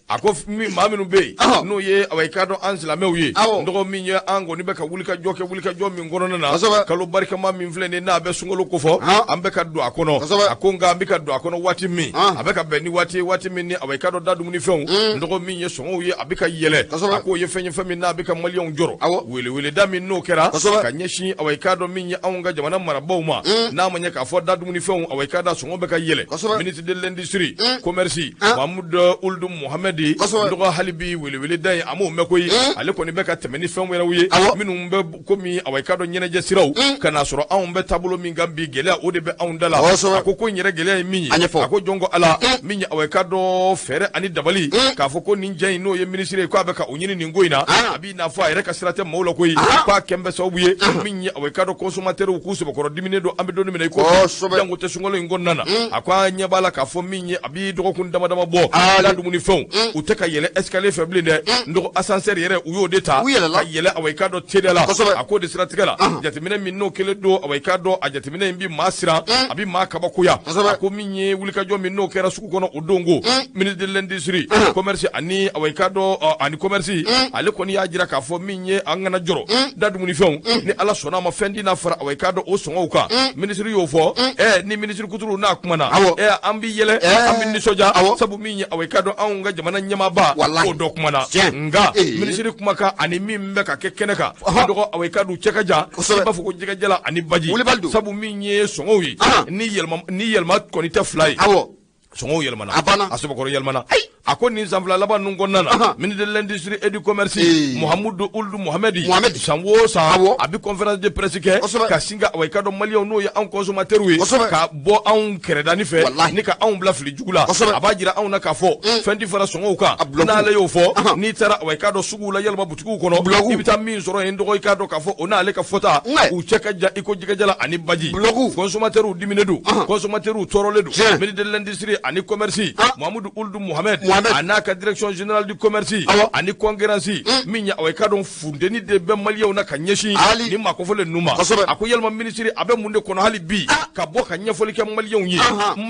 A ko maa minnu bɛ yen, n'o ye, awa, i k'a dɔn, an silamɛw ye, n dɔgɔ, min ye an kɔni bɛ ka wulikajɔ kɛ, wulikajɔ min kɔnɔna na, kalo barikama min filɛ nin n'a bɛ sunkalo kofɔ, an bɛ ka don a kɔnɔ. A ko nka an bɛ ka don a kɔnɔ waati min, a bɛ ka bɛn ni waati ye, waati min ni, awa, i k'a dɔn, da dumunifɛnw, n dɔgɔ, min ye sɔngɔw ye, a bɛ ka yɛlɛ. A k'o ye fɛn ye, fɛn min n'a bɛ ka maliyɛnw jɔrɔ. Weleweleda min n'o kɛra ka ɲɛsin, awa, i k'a dɔn, min ye anw ka jamana marabaaw ma, n'a ma ɲɛ k'a fɔ da dumunifɛnw, awa, i k'a dɔn, sɔngɔ bɛ ka yɛlɛ, ministre de l'industrie, commerce, Mahamudu Ould Mohamed, dɔgɔ, hali bi weleweleda in, a m'o mɛn koyi. Ale kɔni bɛ ka tɛmɛ ni fɛn wɛrɛw ye minnu bɛ komi, awa, i k'a dɔn, ɲɛnajɛ siraw ka n'a sɔrɔ anw bɛ taabolo min kan bi, gɛlɛya o de bɛ anw da la. A ko ko in yɛrɛ gɛlɛya ye min ye, a ko jɔn ko Ala, min ye, awa, i k'a dɔn, fɛɛrɛ ani dabali k'a fɔ ko nin jɛ in, n'o ye minisiri ye, k'a bɛ ka o ɲini nin ko in na, a b'i n'a fɔ a yɛrɛ ka sira tɛ maaw la koyi. K'a kɛn bɛ sababu ye min ye, awa, i k'a dɔn, consommateur k'u sɛbɛkɔrɔ diminen don. An bɛ don min na i ko janko tɛ sunkalo in kɔnɔna na. A ko an ɲɛ b'a la k'a fɔ min ye, a b'i dɔgɔkun dama dama bɔ, la dumunifɛnw u tɛ ka yɛlɛ escalier fɛ bilen dɛ, n dɔgɔ, ascenseur yɛrɛ, u y'o de ta ka yɛlɛ, awa, i k'a dɔn, teliya la. A k'o de siratigɛ la, jateminɛ min n'o kɛlen don, awa, i k'a dɔn, a jateminɛ in bi maa siran, a bi maa kabakoya. A ko min ye wulikajɔ min n'o kɛra sugu kɔnɔ o don, ko ministre de l'industrie, commerce ani, awa, i k'a dɔn, ani commerce, ale kɔni y'a jira k'a fɔ min ye, an kana jɔrɔ, da dumunifɛnw, ni Ala sɔnna a ma, fɛn tɛna fara, awa, i k'a dɔn, o sɔngɔw kan. Minisiri y'o fɔ. Ni minisiri kuturu n'a kumana, an bi yɛlɛ, an bi nisɔndiya, sabu min ye, awa, i k'a dɔn, anw ka jamana ɲɛmaaba o dɔ kumana. Nka minisiri kumakan ani min bɛ ka kɛ kɛnɛ kan, dɔgɔ, awa, i k'a dɔn, cɛ ka jan, i b'a fɔ ko jɛgɛjala ani baji. Sabu min ye sɔngɔw ye, ni yɛlɛma kɔni tɛ fila ye, sɔngɔw yɛlɛmana, a sɛbɛkɔrɔ yɛlɛmana. A ko nin san 2 laban ninnu kɔnɔna na, ministre de l'industrie et du commerce, Mahamudu Ould Mohamed, san o san a bɛ conférence de presse kɛ ka sin ka, awa, i k'a dɔn, maliyɛnw, n'o ye anw consommateurs ye, ka bɔ anw kɛrɛdani fɛ ni ka anw bila fili jugu la. A b'a jira anw na k'a fɔ fɛn tɛ fara sɔngɔw kan. N'ale y'o fɔ, n'i taara, awa, i k'a dɔn, suguw la, yalima butigiw kɔnɔ, i bɛ taa min sɔrɔ yen, dɔgɔ, i k'a dɔn k'a fɔ o n'ale ka fɔta, u cɛ ka jan i ko jɛgɛjala ani baji. Consommateurs diminen don, consommateurs tɔɔrɔlen don. Ministre de l'industrie ani commerce, Mahamudu Ould Mohamed, a n'a ka direction générale du commerce ani concurrence, min ye, awa, i k'a dɔn, funteni de bɛ maliyɛnw na ka ɲɛsin ni maa kofɔlen ninnu ma. A ko yalima minisiri a bɛ mun de kɔnɔ hali bi ka bɔ ka ɲɛfɔli kɛ maliyɛnw ye?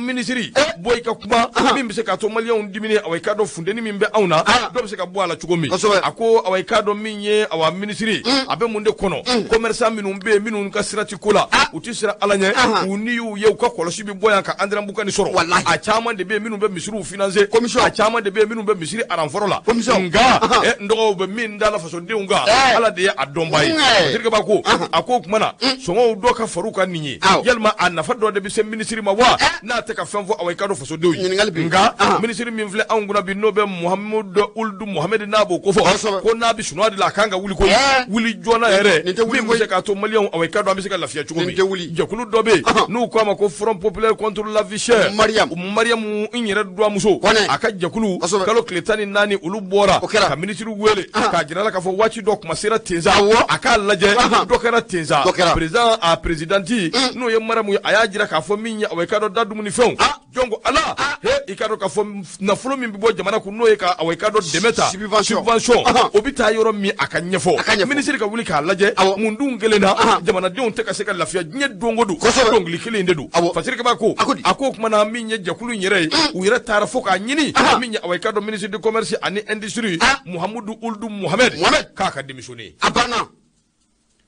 Minisiri, bɔ i ka kuma min bɛ se k'a to maliyɛnw diminen, awa, i k'a dɔn, funteni min bɛ anw na, dɔ bɛ se ka bɔ a la cogo min. A ko, awa, i k'a dɔn, min ye, awa, minisiri a bɛ mun de kɔnɔ? Commerçant minnu bɛ yen, minnu ka sira ti ko la, u ti siran Ala ɲɛ, u n'i y'u ye, u ka kɔlɔsi bɛ bɔ yan ka Andrambuka ni sɔrɔ. A caman de bɛ yen minnu bɛ misiriw financer, a caman de bɛ yen minnu bɛ misiri aranfɔrɔ la. Nka n dɔgɔw bɛ min da la fasodenw kan, Ala de ye a dɔnbaa ye. Terikɛba ko, a ko o tuma na sɔngɔw dɔ ka far'u kan nin ye, yalima a nafa dɔ de bɛ se minisiri ma wa, n'a tɛ ka fɛn fɔ, awa, i k'a dɔn, fasodenw ye? Nka minisiri min filɛ anw kunna bi, n'o bɛ Mahamudu Ould Mohamed, n'a b'o ko fɔ ko n'a bɛ sunɔgɔ de la, a kan ka wuli ko wuli joona yɛrɛ, min bɛ se k'a to maliyɛnw, awa, i k'a dɔn, an bɛ se ka lafiya cogo min. Jɛkulu dɔ bɛ yen n'u k'a ma ko Front populaire contre la vie chère, Mariam n yɛrɛ dɔgɔmuso, a ka jɛkulu, kalo tile 14, olu bɔra ka minisiri wele k'a jira la k'a fɔ waati dɔ kuma sera ten sa, a k'a lajɛ dɔ kɛra ten sa. Président, a présidente, n'o ye Mariam ye, a y'a jira k'a fɔ min ye, awa, i k'a dɔn, da dumunifɛnw Jɔn ko ala, he, i ka dɔn k'a fɔ nafolo min bɛ bɔ jamana kun, n'o ye ka, awa, i ka dɔn dɛmɛ ta, subvention, o bɛ taa yɔrɔ min, a ka ɲɛfɔ. A ka ɲɛfɔ. Minisiri ka wuli k'a lajɛ. Mun dun kelen na, jamanadenw tɛ ka se ka lafiya diɲɛ don o don, dɔnkili kelen in de don. Fasiri Kaba ko, A ko di? A ko o kumana min ye jɛkulu in yɛrɛ ye, u yɛrɛ taara fo k'a ɲini min ye, awa, i ka dɔn ministre du commerce ani industrie, Muhamudu Uludu Muhamɛd, Mohamed. k'a ka démissionner. A banna,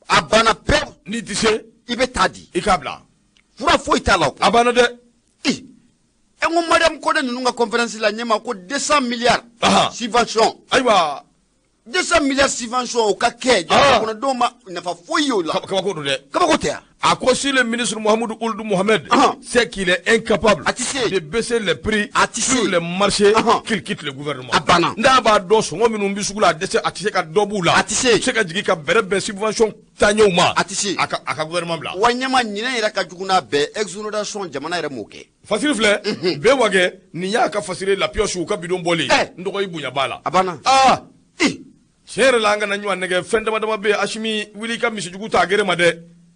a banna pewu. N'i tɛ se, I bɛ taa di. I k'a bila. Fura foyi t'a la o. A banna dɛ. Ih, e ko Mariam Kone ninnu ka conférence la, ɲɛma ko 200 milliards subvention. 200 milliards subvention, o ka kɛ jamana kɔnɔdenw ma nafa foyi ye o la. Kabako don dɛ. Kabako tɛ yan. A ko si le ministre Mohamed Ould Mohamed sait qu'il est incapable A tɛ se. de baisser les prix A tɛ se. sur les marchés, qu'il quitte le gouvernement. A banna. N'a b'a dɔn sɔngɔ minnu bɛ sugu la, a dɛsɛ, a tɛ se ka dɔ b'u la. A tɛ se. Se ka jigin ka bɛrɛ bɛn subvention taaɲɛw ma. A tɛ se. A ka gouvernement bila. Wa ɲɛma, ɲinɛ yɛrɛ ka jugu n'a bɛɛ, exonération, jamana yɛrɛ m'o kɛ. Fasiri filɛ, bɛɛ wagɛ nin y'a ka fasiri la pioche, u ka bidon bɔlen. N dɔgɔ, i bonya b'a la. A banna. Aa, Ih, tiɲɛ yɛrɛ la, an kana ɲɔgɔn nɛgɛ, fɛn dama dama bɛ yen. Asimi, wuli i ka misijugu ta a gere ma dɛ.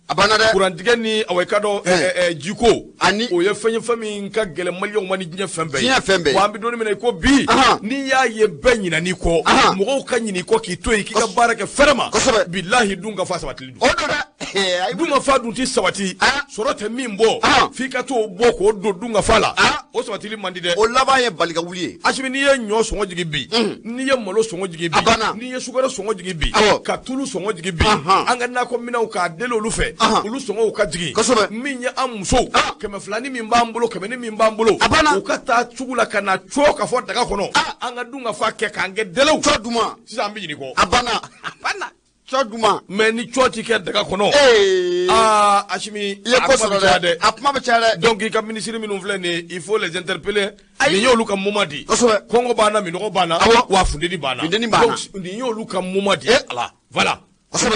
A banna dɛ. Kurantigɛ ni, awa, i ka dɔn jiko, Ani- o ye fɛn ye, fɛn min ka gɛlɛn maliyɛnw ma ni diɲɛ fɛn bɛɛ ye. Diɲɛ fɛn bɛɛ ye. Wa an bɛ don min na i ko bi, n'i y'a ye bɛɛ ɲinɛn'i kɔ, mɔgɔw ka ɲinɛ i kɔ k'i to yen k'i ka baara kɛ fɛrɛ ma, bilahi, dun ka fa sabatili don. O don dɛ. Ayi, dun ka fa dun ti sabati, sɔrɔ tɛ min bɔ, f'i ka t'o bɔ k'o don dun ka fa la, o sabatili man di dɛ. O laban ye bali ka wuli ye. Asimi, n'i ye ɲɔ sɔngɔ jigin bi, n'i ye malo sɔngɔ jigin bi, A banna. n'i ye sukaro sɔngɔ jigin bi, ka tulu sɔngɔ jigin bi, an ka nakɔ minɛnw k'a deli olu fɛ, olu sɔngɔw ka jigin. Min ye an musow, 200 ni min b'an bolo, 100 ni min b'an bolo, A banna. u ka taa sugu la ka na cɔ ka fɔ daga kɔnɔ, an ka dun ka fa kɛ k'an kɛ dɛlɛw. Cɔ duman. Sisan an bɛ ɲinɛ kɔ. A banna, a banna, cɔ duman. Mais ni cɔ ti kɛ daga kɔnɔ, aa, Asimi, I ye a ko kuma sɔrɔ bɛ caya. dɛ, a kuma bɛ caya dɛ. Donc i ka minisiri minnu filɛ nin ye, il faut les interpeller. Ayi. Nin y'olu ka moment di. Kɔngɔ b'an na, minɔgɔ b'an na, wa funteni b'an na. Funteni b'an na. Donc nin y'olu ka moment di. Eh, Ala. Voilà.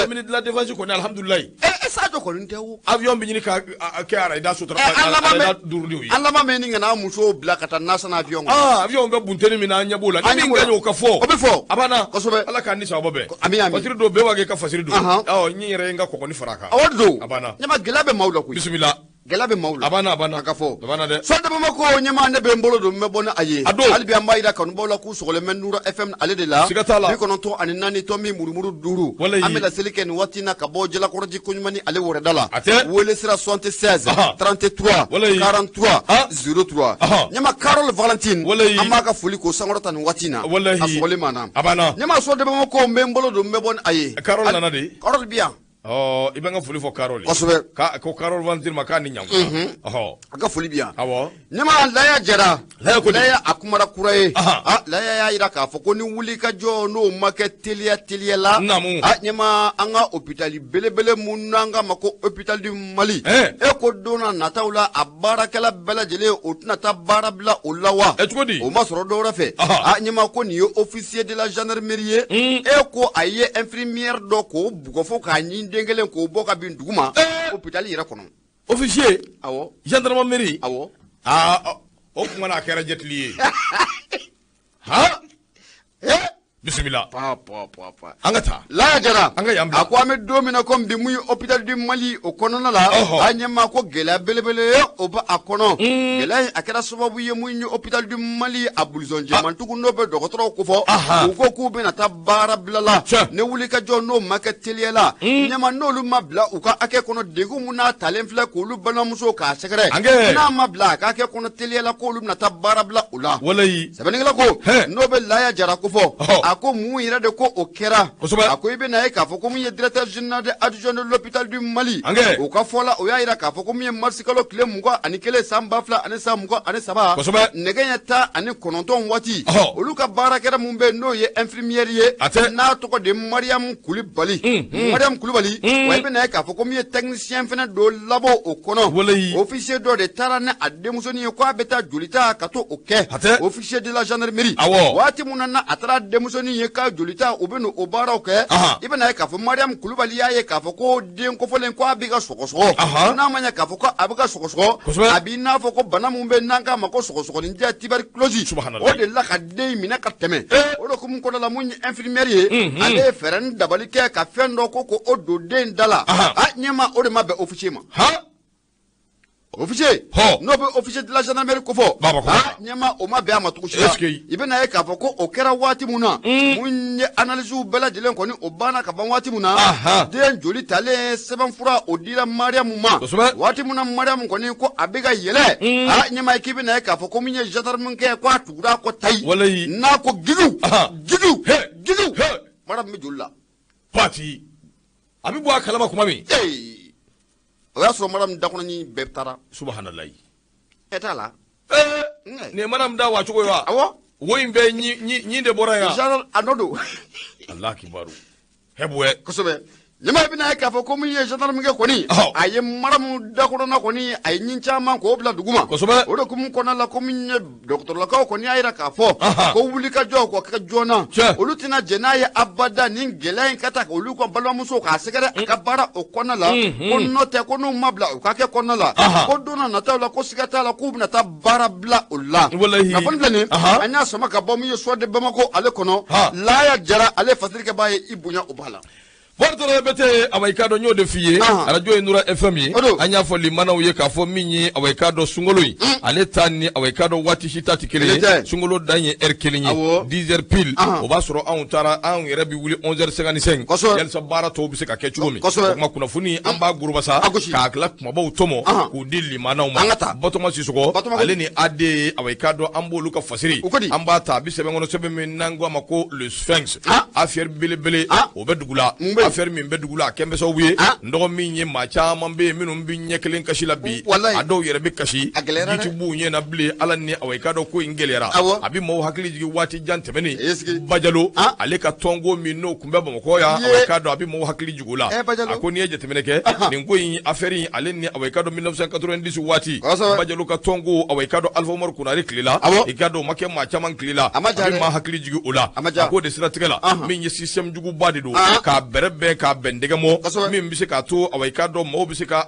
Ministre de la défense kɔni, alhamdulilayi. E, Sadio kɔni tɛ o. Avion bɛ ɲini ka a kɛ arayida sotra, An laban arayida bɛ duurudenw ye. An laban bɛ ɲini ka n'an musow bila ka taa national avion kɔnɔ. Aa, avion bɛ bunteni min na, an ɲɛ b'o la. An Ni ɲɛ min b'o la. ka ɲi, o ka fɔ. O bɛ fɔ. A banna. Ala k'an ni sababa bɛn. Ami, ami. Fasiri don, bɛɛ b'a kɛ i ka fasiri don. Awɔ, n yɛrɛ ye n ka kɔgɔni fara a kan. Awɔ de don. A banna. Ɲɛma, gɛlɛya bɛ maaw la koyi. Bisimila. Gɛlɛya bɛ maaw la. A banna, a banna. A ka fɔ. A banna dɛ. Sɔnni Bamakɔ ɲɛmaa, ne bɛ n bolo don, n bɛ bɔ ni a ye. A don. Hali bi an b'a yira kanubaw la k'u sɔgɔlen bɛ Nura FM ale de la. Siga t'a la. 94.5. Walayi. An bɛ laseli kɛ nin waati in na ka bɔ Jalakɔrɔji koɲuman ale wɛrɛda la. A tɛ. Wele sira 76 33 Walayi. 43 03. Ɲɛma, Carole Valentine. Walayi. An b'a ka foli k'o sankɔrɔta nin waati in na. Walayi. A sɔgɔlen ma na. A banna. Ɲɛma, sɔnni Bamakɔ, n bɛ n bolo don, n bɛ bɔ ni a ye. Carole nana de. Carole bi yan. Ɔ, i bɛ n ka foli fɔ Carole ye. Kosɛbɛ. Ka ko Carole Valentine ma k'a ni ɲankuma. Ɔhɔ. A ka foli bi yan. Awɔ. Ɲɛma, Laya Jara. Laya ko di? Laya a kumara kura ye. Ahan. A Laya y'a yira k'a fɔ ko ni wuli ka jɔ n'o ma kɛ teliya teliya la. Naamu. A ɲɛma, an ka hôpital belebele mun n'an k'a ma ko hôpital du Mali. Ɛn. E ko don na nataw la, a baarakɛla bɛɛ lajɛlen o tɛna taa baara bila o la wa? Ɛ, cogo di? O ma sɔrɔ dɔwɛrɛ fɛ. Ahan. A ɲɛma, ko nin ye officier de la gendarmerie ye. E ko a ye infirmière dɔ k'o bugɔ fo k'a ɲin den kelen k'o bɔ ka bin dugu ma. Ɛɛ. Hôpital yɛrɛ kɔnɔ. Officier. Awɔ. Gendarmerie. Awɔ. Aa, o kuma na a kɛra jɛtili ye. Han? Eh. Bisimila. Pa pa pa pa. An ka taa. Laya Jara. An ka yan bila. A ko an bɛ don min na komi bi, mun ye hôpital du Mali o kɔnɔna la. Ɔhɔ. A ɲɛma ko gɛlɛya belebele ye o bɛ a kɔnɔ. Gɛlɛya in a kɛra sababu ye mun ye hôpital du Mali a blouson jɛmantigiw n'o bɛ dɔgɔtɔrɔw kofɔ. Ahan. U ko k'u bɛna taa baara bila la. Tiɲɛ. Ne wuli ka jɔ n'o ma kɛ teliya la. Ɲɛma, n'olu ma bila u ka hakɛ kɔnɔ, degun mun n'a talen filɛ k'olu balimamusow k'a sɛgɛrɛ. An kɛ. N'a ma bila a ka hakɛ kɔnɔ teliya la, k'olu bɛna taa baara bila u la. Walayi. Sɛbɛnnikɛla ko Hɛ. n'o bɛ Laya Jara kofɔ. Ɔhɔ. A ko mun yɛrɛ de ko o kɛra? Kosɛbɛ. A ko i bɛna ye k'a fɔ ko mun ye directeur général de adjoint de l'hôpital du Mali. An kɛ. O ka fɔ la, o y'a yira k'a fɔ ko mun ye marisi kalo tile 21 san 2023. Kosɛbɛ. Nɛgɛ ɲɛ 19 waati. Ɔhɔ. Olu ka baarakɛla mun bɛ yen n'o ye infirmière ye. A tɛ. N'a tɔgɔ de Mariam Kulibali. Mariam Kulibali. Wa i bɛna ye k'a fɔ ko mun ye technicien fɛnɛ don labɔ o kɔnɔ. Walayi. Officier dɔ de taara ni a denmusonin ye k'a bɛ taa joli ta ka to o kɛ. A tɛ. Officier de la gendarmerie. Awɔ. Waati mun na a taara denmusonin ye k'a joli ta, u bɛ n'o baaraw kɛ. Ahan. I bɛna ye k'a fɔ Mariam Kulubali y'a ye k'a fɔ ko den kofɔlen ko a b'i ka sɔgɔsɔgɔ. Ahan. N'a ma ɲɛ k'a fɔ ko a bɛ ka sɔgɔsɔgɔ. Kosɛbɛ. A b'i n'a fɔ ko bana mun bɛ n'an k'a ma ko sɔgɔsɔgɔninjɛ, tuberculose. Subhanallah. O de la ka den in minɛ ka tɛmɛ. Eh. O de hukumu kɔnɔna la, mun ye infirmière ye. Ale ye fɛɛrɛ ni dabali kɛ ka fɛn dɔ ko o don den da la. Ahan. A ɲɛma, o de ma bɛn officier ma. Han? Officier n'o bɛ officier de la gendarmerie kofɔ ɲɛma o ma bɛn a ma cogo si la i bɛna ye k'a fɔ ko o kɛra waati min na mun ye analyse bɛɛ lajɛlen kɔni o banna ka ban waati min na den joli talen sɛbɛnfura o dira Mariamu ma waati min na Mariamu kɔni ko a bɛ ka yɛlɛ ɲɛma k'i bɛna ye k'a fɔ ko min ye gendarme kɛ ko a tugura a kɔ tayi n'a ko gigiw gigiw gigiw Mariamu bɛ joli la pati a bɛ bɔ a kalama kuma min o y'a sɔrɔ Mariamu dakɔnɔɲin bɛɛ taara subahanallahi e t'a la nin ye Mariamu da wa cogo ye wa awɔ wo in bɛɛ ɲin de bɔra yan genre a nɔ don Allah kibaru hɛbuwɛ kosɛbɛ ɲɛma bɛna ye k'a fɔ ko min ye gendarme kɛ kɔni a ye Mariamu dakɔnɔna kɔni a ye ɲin caman k'o bila duguma kosɛbɛ o de hukumu kɔnɔna la ko min ye dɔgɔtɔrɔlakaw kɔni y'a jira k'a fɔ ko wulikajɔ k'o kɛ joona olu tɛna jɛn n'a ye abada nin gɛlɛya in ka ta olu ka balimamuso k'a sɛgɛrɛ a ka baara o kɔnɔna la ko n'o tɛ ko n'u ma bila u ka kɛ kɔnɔna la ko don na nataw la ko siga t'a la k'u bɛna taa baara bila o la kunnafoni filɛ nin an y'a sama ka bɔ min ye Soir de Bamako ale kɔnɔ Laya Jara ale fasirikɛbaa ye i bonya o b'a la Bɔtɔ bɛ tɛ awa i k'a dɔn n y'o de f'i ye arajo ye Nura FM ye an y'a fɔ limanaw ye k'a fɔ min ye awa i k'a dɔn sunkalo in ale ta ni awa i k'a dɔn waati si ta tɛ kelen ye sunkalo dan ye heure kelen ye 10 heures pile o b'a sɔrɔ anw taara anw yɛrɛ bɛ wuli 11 heures 55 yalisa baara tɔw bɛ se ka kɛ cogo min o tuma kunnafoni an b'a gorobasa k'a tila kumabaw tɔmɔ k'u di limanaw ma Batɔma Sisɔkɔ ale ni AD awa i k'a dɔn an b'olu ka fasiri an b'a ta a bɛ sɛbɛn kɔnɔ sɛbɛn min n'an ko a ma ko le Sphinx affaire belebele o bɛ dugu la affaire min bɛ dugu la a kɛn bɛ sababu ye n dɔgɔ min ye maa caman bɛ yen minnu bɛ ɲɛ kelen kasi la bi a dɔw yɛrɛ bɛ kasi ji b'u ɲɛ na bilen ala ni awa i k'a dɔn ko in gɛlɛyara a bɛ maaw hakili jigin waati jan tɛmɛnen Bajalo ale ka tɔnko min n'o tun bɛ Bamakɔ yan awa i k'a dɔn a bɛ maaw hakili jigin o la a ko n'i ye jateminɛ kɛ nin ko in affaire in ale ni awa i k'a dɔn 1990 waati Bajalo ka tɔnko awa i k'a dɔn Alifa Umaru Konare tile la i k'a dɔn o ma kɛ maa caman tile la a bɛ maa hakili jigin o la a k'o de siratigɛ la min ye système juguba de don k'a bɛrɛ bɛn k'a bɛn dɛgɛmɔ min bɛ se k'a to awa i k'a dɔn maaw bɛ se ka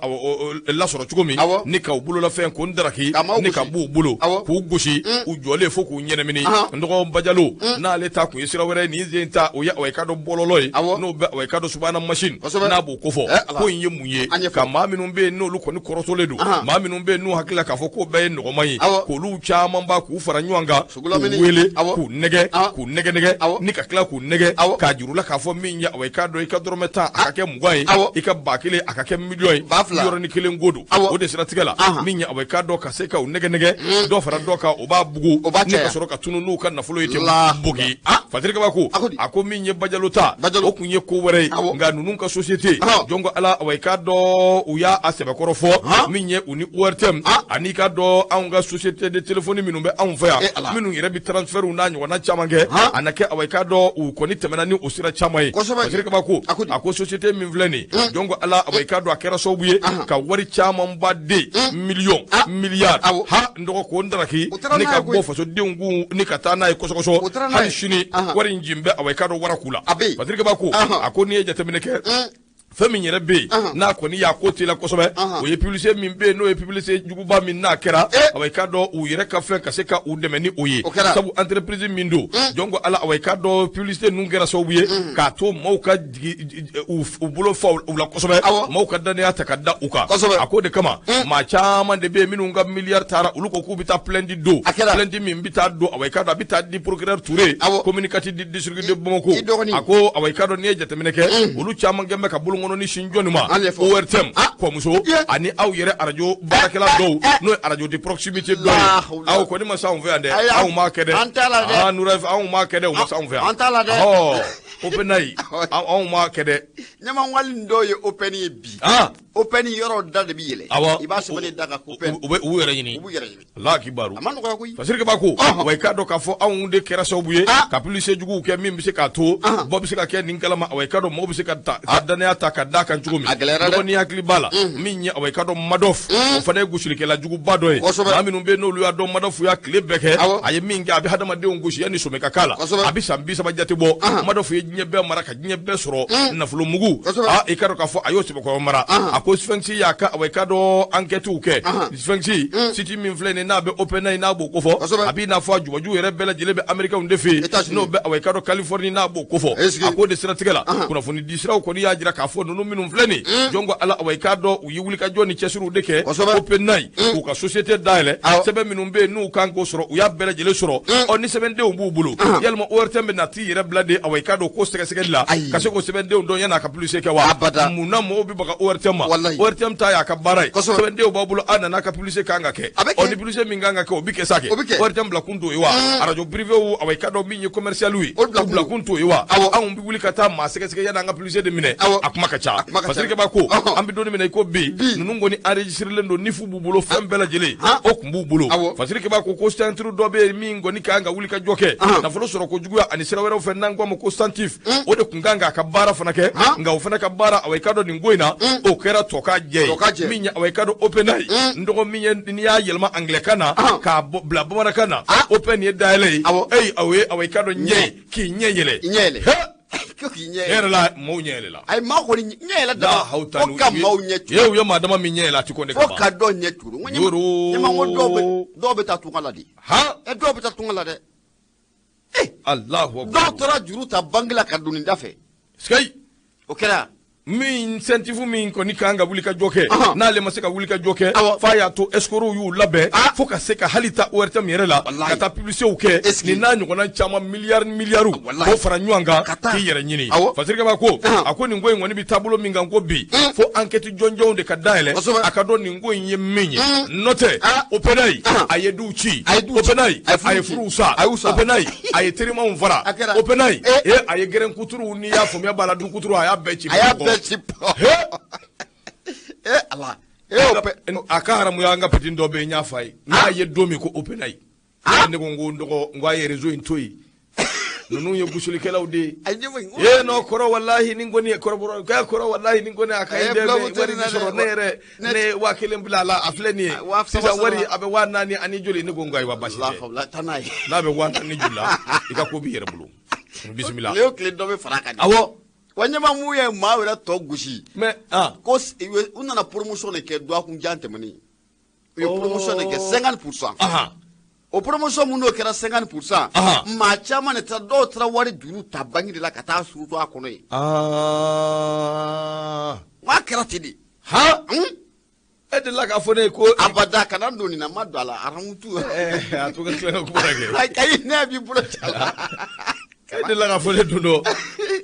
lasɔrɔ cogo min ni ka u bololafɛn k'o daraki ni ka b'u bolo k'u gosi u jɔlen fo k'u ɲɛnamini n dɔgɔ Bajalo n'ale ta kun ye sira wɛrɛ ye nin sen ta o ye awa i k'a dɔn bɔlɔlɔ ye n'o bɛ awa i k'a dɔn subahana machine n'a b'o kofɔ ko in ye mun ye ka maa minnu bɛ yen n'olu kɔni kɔrɔtɔlen don maa minnu bɛ yen n'u hakili la k'a fɔ k'o bɛɛ ye nɔgɔman ye k'olu camanba k'u fara ɲɔgɔn kan k'u wele k'u nɛgɛ k'u nɛgɛ nɛgɛ ni ka tila k'u nɛgɛ k'a jira u la k'a fɔ min ye awa i k'a dɔn i ka dɔrɔmɛ 10 a ka kɛ 20 ye i ka 1000 a ka kɛ miliyɔn ye yɔrɔnin kelen ko don o de siratigɛ la min ye awa i k'a dɔn ka se ka u nɛgɛ nɛgɛ dɔ fara dɔ kan o b'a bugu ni ka sɔrɔ ka tunun n'u ka nafolo ye ten bogi Fatiri Kabako a ko min ye Bajalo ta o kun ye ko wɛrɛ ye nka ninnu ka société jɔn ko ala awa i k'a dɔn u y'a sɛbɛkɔrɔ fɔ min ye u ni ORTM ani i k'a dɔn anw ka société de téléphone minnu bɛ anw fɛ yan minnu yɛrɛ bɛ transfert n'a ɲɔgɔnna caman kɛ a na kɛ awa i k'a dɔn u kɔni tɛmɛna ni o sira caman ye Fatiri Kabako a ko société min filɛ nin jɔn ko ala awa i k'a dɔn a kɛra sababu ye ka wari camanba de miliyɔn miliyari ha n dɔgɔ k'o daraki ni ka bɔ fasodenw kun ni ka taa n'a ye kɔsɔkɔsɔ hali sini wari in jin bɛ awa i k'a dɔn wara k'u la Fatiri Kabako a ko n'i ye jateminɛ kɛ fɛn min yɛrɛ bɛ yen n'a kɔni y'a ko teliya kosɛbɛ o ye publicité min bɛ yen n'o ye publicité juguba min n'a kɛra awa i k'a dɔn u yɛrɛ ka fɛn ka se ka u dɛmɛ ni o ye sabu entreprise min don jɔn ko ala awa i k'a dɔn publicité ninnu kɛra sababu ye k'a to maaw ka jigi u bolo fa u la kosɛbɛ maaw ka dannaya ta ka da u kan a k'o de kama maa caman de bɛ yen minnu ka miliyari taara olu ko k'u bɛ taa plainte don plainte min bɛ taa don awa i k'a dɔn a bɛ taa di procureur Touré commune 4 du district de Bamako a ko awa i k'a dɔn n'i ye jateminɛ kɛ olu caman kɛn bɛ ka bolonkɔnɔni sin jɔnni ma ORTM kɔmuso ani aw yɛrɛ arajo baarakɛla dɔw n'o ye arajo de proximité dɔ ye aw kɔni ma s'anw fɛ yan dɛ anw m'a kɛ dɛ anw m'a kɛ dɛ u ma s'anw fɛ yan OpenAI anw m'a kɛ dɛ ɲamawali dɔw ye open ye bi open yɔrɔ da de bɛ yɛlɛ i b'a sɛbɛn da kan open u bɛ u yɛrɛ ɲini u b'u yɛrɛ ɲini Ala kibaru a ma nɔgɔya koyi Fasiri Kabako wa i k'a dɔn k'a fɔ anw de kɛra sababu ye ka publicité juguw kɛ min bɛ se k'a to bɔ bɛ se ka kɛ nin kalama awa i k'a dɔn mɔgɔw bɛ se ka dannaya ta ka d'a kan cogo min a gɛlɛyara dɛ n'i hakili b'a la min ye awa i k'a dɔn Madoff o fana ye gosilikɛla juguba dɔ ye maa minnu bɛ yen n'olu y'a dɔn Madoff y'a tile bɛɛ kɛ a ye min kɛ a bɛ hadamadenw gosi yanni sɔmi ka k'a la a bɛ san 30 jate bɔ Madoff ye diɲɛ bɛɛ mara ka diɲɛ bɛɛ sɔrɔ nafolo mugu i k'a dɔn k'a fɔ a y'o sɛbɛkɔrɔ mara a Ko Sphinx y'a ka awa i ka dɔn enquête kɛ. Sphinx site min filɛ nin n'a bɛ OpenAI n'a b'o kofɔ, a b'i n'a fɔ a jubaju yɛrɛ bɛɛ lajɛlen bɛ Américains de fɛ yen, n'o bɛ awa i ka dɔn Californie n'a b'o kofɔ. A k'o de siratigɛ la, kunnafoni di siraw kɔni y'a jira k'a fɔ ninnu minnu filɛ nin, jɔn ko Ala, awa i k'a dɔn u ye wulikajɔ ni cɛsiriw de kɛ OpenAI k'u ka société dayɛlɛ. Sɛbɛn minnu bɛ yen n'u kan k'o sɔrɔ, u y'a bɛɛ lajɛlen sɔrɔ. Ɔ ni sɛbɛndenw b'u bolo, yalima ORTM bɛ na t'i yɛrɛ bila de awa i k'a dɔn ko sɛgɛsɛgɛli la ka se k'o sɛbɛndenw dɔn yan'a ka publicité kɛ wa? Mun na mɔgɔw bɛ baga ORTM ma? ORTM ta y'a ka baara ye, sɛbɛndenw b'a bolo, a nana ka publicité kan ka kɛ. Ɔ ni publicité min kan ka kɛ, o bɛ kɛ sa kɛ. ORTM bila kun t'o ye wa? Radio privé awa i ka dɔn min ye commercial ye, o bila kun t'o ye wa? Anw bɛ wuli ka taa maa sɛgɛsɛgɛ yan'an ka publicité de minɛ, a kuma ka ca. Fasirikɛba ko an bɛ don min na i ko bi, ninnu kɔni enregistrelen don, NIF b'u bolo, fɛn bɛɛ lajɛlen o tun b'u bolo. Fasirikɛba ko centre dɔ bɛ yen min kɔni kan ka wuli ka jɔ kɛ nafolo sɔrɔ ko juguya ani sira wɛrɛw fɛ, n'an k'a ma ko CENTIF, o de tun kan k'a ka baara fana kɛ. Nka o fana ka baara, awa i ka dɔn nin ko in na, o kɛra tɔ ka jɛ ye. Min ye awa i ka dɔn OpenAI, n dɔgɔ min ye n'i y'a yɛlɛma anglais kan na k'a bila bamanankan na, open ye dayɛlɛ ye, aw ye awa i ka dɔn ɲɛ k'i ɲɛ yɛlɛ. Ɲɛ yɛrɛ la, maaw ɲɛ yɛlɛla. Ayi, maa kɔni ɲɛ yɛlɛ dama fo ka maaw ɲɛ turu. U ye maa dama min ɲɛ yɛlɛ, a ti ko ne kama. Fo ka dɔw ɲɛ turu. Ɲɛma ko dɔw bɛ taa tunga la de. Dɔw bɛ taa tunga la dɛ. Alahu akbar. Dɔw taara juru ta banque la ka don nin da fɛ. Sikayi. O kɛra. Min CENTIF min kɔni kan ka wuli ka jɔ kɛ, n'ale ma se ka wuli ka jɔ kɛ, f'a y'a to escrocs y'u labɛn fo ka se ka hali ta ORTM yɛrɛ la ka taa publicités kɛ, nin n'a ɲɔgɔnna caman miliyari miliyariw k'o fara ɲɔgɔn kan k'i yɛrɛ ɲini. Fasirikɛba ko a ko nin ko in kɔni bɛ taabolo min kan ko bi, fo enquête jɔnjɔnw de ka dayɛlɛ, a ka dɔn nin ko in ye min ye. N'o tɛ, OpenAI a ye duw ci, OpenAI a ye furuw sa, OpenAI a ye terimaw fara, OpenAI a ye gɛrɛn kuturuw, n'i y'a faamuya b'a la, du kuturu a y'a bɛɛ ci. Ala. A ka haramuya. An ka petit dɔ bɛ yen, n y'a f'a ye, n'a ye don min ko OpenAI, ne ko n ko n dɔgɔ, n ko a ye réseau in to yen, ninnu ye gusilikɛlaw de ye. Ee non kɔrɔ, walahi ni kɔni kɔrɔ kɔrɔ, walahi ni kɔni a ka ɲi dɛ, wari bi sɔrɔ. Ne yɛrɛ ne ye 1000 bila a la, a filɛ nin ye sisan, wari a bɛ 4000 ani joli. Ne ko n ko ayiwa, basi tɛ, n'a bɛ 4000 joli la, i ka ko b'i yɛrɛ bolo, bisimila. Tile o tile dɔ bɛ fara a kan. Awɔ. Wa ɲɛma mun ye maa yɛrɛ tɔ gosi. Mais ko u nana promotion de kɛ dɔgɔkun jan tɛmɛnen. U ye promotion de kɛ 50%. O promotion mun n'o kɛra 50%. Maa caman de taara, dɔw taara wari juru ta banque de la ka taa surutu a kɔnɔ yen. N'a kɛra ten de. E delila k'a fɔ ne ye ko. Abada kana don nin na, ma don a la aramutu. A to ka tila ka kuma kɛ. Ayi, ne b'i bolo ci a la. E delila k'a fɔ ne don dɔ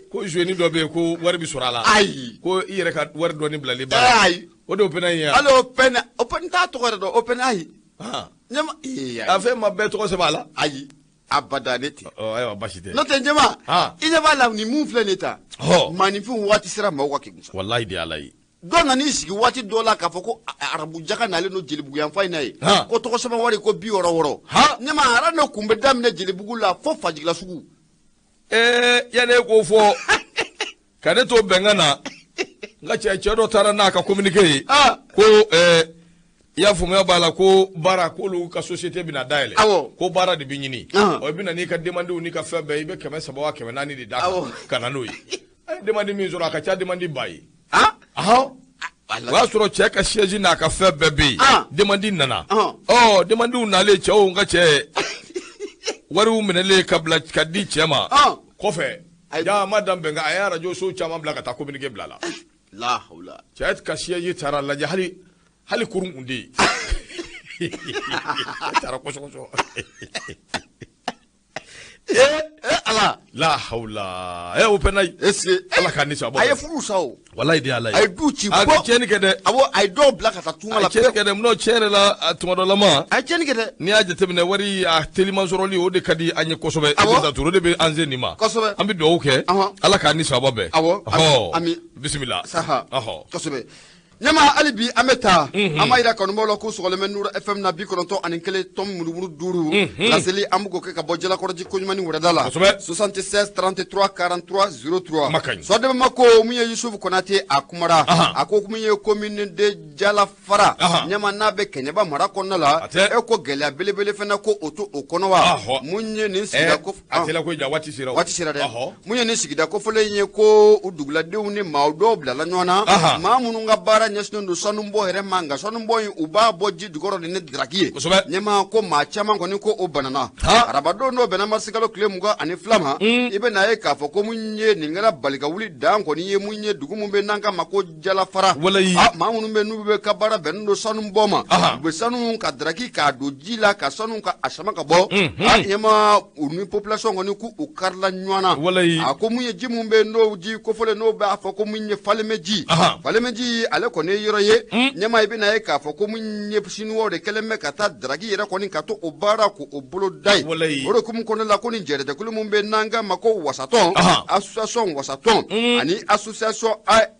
ko jeune dɔ bɛ yen ko wari bɛ sɔrɔ a la. Ayi. Ko i yɛrɛ ka wari dɔɔni bilalen b'a la. Ayi. O de OpenAI ye. Hali Open t'a tɔgɔ yɛrɛ dɔn, OpenAI. Ɲɛma. A fɛn ma bɛɛ tɔgɔ sɛbɛn a la. Ayi. Abada ne tɛ. Ayiwa, basi tɛ. N'o tɛ ɲɛma. I ɲɛ b'a la nin mun filɛ nin ta. Maaninfin waati sera maaw ka k'i musa. Walayi de Ala ye. Dɔ nan'i sigi waati dɔ la k'a fɔ ko arabu jaka nalen don Jelibugu yanfan in na ye, ko tɔgɔ sɛbɛn wari ko 66. Ɲɛma ara ne kun bɛ daminɛ Jelibugu la fo Fajigila sugu. Yanni e k'o fɔ ka ne to bɛnkan na, n ka cɛ dɔ taara n'a ka communiqué ye ko i y'a faamuya b'a la ko baara k'olu ka société bɛna dayɛlɛ, ko baara de bɛ ɲini. Ɔ i bɛ na n'i ka demandew n'i ka fɛn bɛɛ, i bɛ 300 wa 400 de d'a kan ka na n'o ye. A ye demande min sɔrɔ, a ka ca demande ba ye. O y'a sɔrɔ cɛ ka siège n'a ka fɛn bɛɛ bɛ yen. Demande nana. Ɔ demandew nalen, cɛw, n ka cɛ, wariw minɛlen ka bila ka di cɛ ma. Kɔfɛ ja ma dan bɛnkan, a ye arajo so caman bila ka taa communiqué bila la. Cɛ ka siège taara lajɛ, hali kurun kun tɛ yen. Cɛ taara kɔsɔkɔsɔ. Ala. La hawla. OpenAI. Est-ce que Ala k'a ni sabɔ. A ye furu sa o. Walayi de Ala ye. A ye du ci. A ye tiɲɛni kɛ dɛ. Awɔ, a ye dɔw bila ka taa tunga la. A ye tiɲɛni kɛ dɛ. N'o tiɲɛ yɛrɛ la, tuma dɔ la ma. A ye tiɲɛni kɛ dɛ. N'i y'a jateminɛ, wari a teliman sɔrɔli, o de ka di an ye kosɛbɛ. Awɔ. O de bɛ an se nin ma. Kosɛbɛ. An bɛ dugawu kɛ. Ala k'a ni sabɔ bɛn. Awɔ. Ami. Bisimila. Saha. Kosɛbɛ. Ɲɛma hali bi an bɛ taa, an b'a yira kanubaw la ko sɔgɔlen bɛ Nuru FM na 91.5 laseli, an bɛ k'o kɛ ka bɔ Jalakɔrɔji koɲuman ni wɛrɛda la. 76 33 43 03. Sɔdɛmɛ ma ko mun ye Yusufu Konate a kumara, a ko mun ye commune de Jalafara, ɲɛma n'a bɛ Kɛɲɛba mara kɔnɔna la, e ko gɛlɛya belebele fana ko o to o kɔnɔ wa? Mun ye nin sigida ko a tɛla ko ja waati sera. Waati sera dɛ. Mun ye nin sigida kofɔlen ye ko u duguladenw ni maa dɔw bilala ɲɔgɔn na, maa minnu ka baara ɲɛsinnen don sanubɔ yɛrɛ ma, nka sanubɔ in u b'a bɔ ji jukɔrɔ de ni daraki ye. Ɲɛma ko maa caman kɔni ko o banana. Arabadon n'o bɛnna marisikalo tile 22 ma, i bɛ n'a ye k'a fɔ ko mun ye nin kɛra bali ka wuli dan kɔni ye mun ye dugu mun bɛ n'an k'a ma ko Jalafara. Maa minnu bɛ n'u bɛ ka baara bɛnnen don sanu bɔ ma, u bɛ sanu ka daraki k'a don ji la ka sanu ka a sama ka bɔ. Ɲɛma u ni population kɔni k'u karila ɲɔgɔn na. A ko mun ye ji mun bɛ n'o ji kofɔlen n'o b'a fɔ ko mun ye Falemɛji. Falemɛji ale kɔni ye yɔrɔ ye, ɲɛma i bɛna ye k'a fɔ ko mun ye sinuwaw de kɛlen bɛ ka taa daraki yɛrɛ kɔni ka to o baara k'o bolo da ye. O de hukumu kɔnɔna la ko nin jɛrɛjɛkulu mun bɛ n'an k'a ma ko wasatɔn, association wasatɔn ani association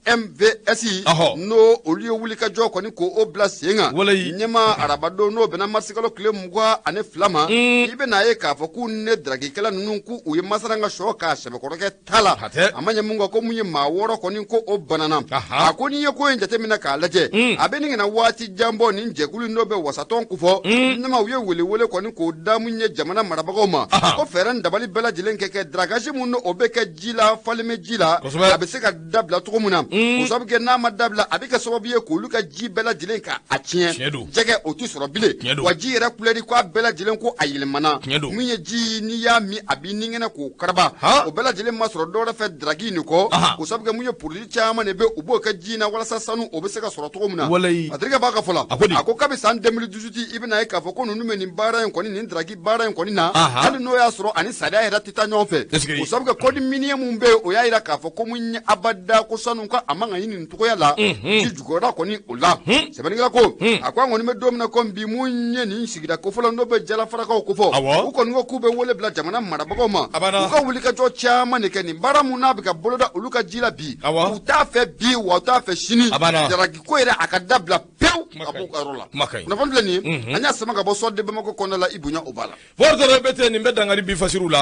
AMVS, n'o olu ye wulikajɔ kɔni k'o bila sen kan. Ɲɛma arabadon n'o bɛnna marisikalo tile 22 ma, i bɛna ye k'a fɔ k'u ne darakikɛla ninnu k'u ye masara ka sɔ k'a sɛbɛkɔrɔkɛ ta la. A ma ɲɛ mun kɔ ko mun ye maa 6 kɔni ko o banana. A ko n'i ye ko in jateminɛ k'a lajɛ, a bɛ nin kana waati jan bɔ nin jɛkulu in dɔ bɛ wasatɔn kofɔ. Ɲɛma u ye welewele kɔni k'o da mun ye jamana marabagaw ma, ko fɛɛrɛ ni dabali bɛɛ lajɛlen kɛ kɛ darakaji mun o bɛ kɛ ji la Falemɛ ji la, a bɛ se ka dabila cogo min na. O sababu kɛ n'a ma dabila, a bɛ kɛ sababu ye k'olu ka ji bɛɛ lajɛlen ka a tiɲɛ, jɛgɛ o tɛ sɔrɔ bilen, wa ji yɛrɛ kulɛri k'a bɛɛ lajɛlen ko a yɛlɛmana. Mun ye ji n'i y'a min a b'i ninkɛnɛ k'o karaba, o bɛɛ lajɛlen ma sɔrɔ dɔwɛrɛ fɛ daraki nin kɔ. O sababu kɛ mun ye produit caman de bɛ u b'o kɛ ji in na walasa sanu o bɛ se ka sɔrɔ cogo min na. Patrick b'a ka fɔ la, a ko kabi san 2018 i bɛna ye k'a fɔ ko ninnu bɛ nin baara in kɔni, nin daraki baara in kɔni na, hali n'o y'a sɔrɔ ani sariya yɛrɛ tɛ taa ɲɔgɔn fɛ. O sababu kɛ code minier mun bɛ yen, o y'a jira k'a fɔ ko mun ye abada ko sanu ka a man ka ɲini nin cogoya la ji jukɔrɔla kɔni o la. Sɛbɛnnikɛla ko a ko an kɔni bɛ don min na komi bi, mun ye nin sigida kofɔlɔ n'o bɛ Jalafarakaw kofɔ, u kɔni ko k'u bɛ wele bila jamana marabagaw ma, u ka wulikajɔ caman de kɛ nin baara mun n'a bɛ ka boloda olu ka ji la bi. U t'a fɛ bi wa u t'a fɛ sini, daraki ko yɛrɛ a ka dabila pewu ka bɔ u ka yɔrɔ la. Kunnafoni filɛ nin ye, an y'a sama ka bɔ Soir de Bamako kɔnɔna la, i bonya o b'a la. Fɔlɔ bɛ tɛ nin bɛ dankari bi fasiriw la.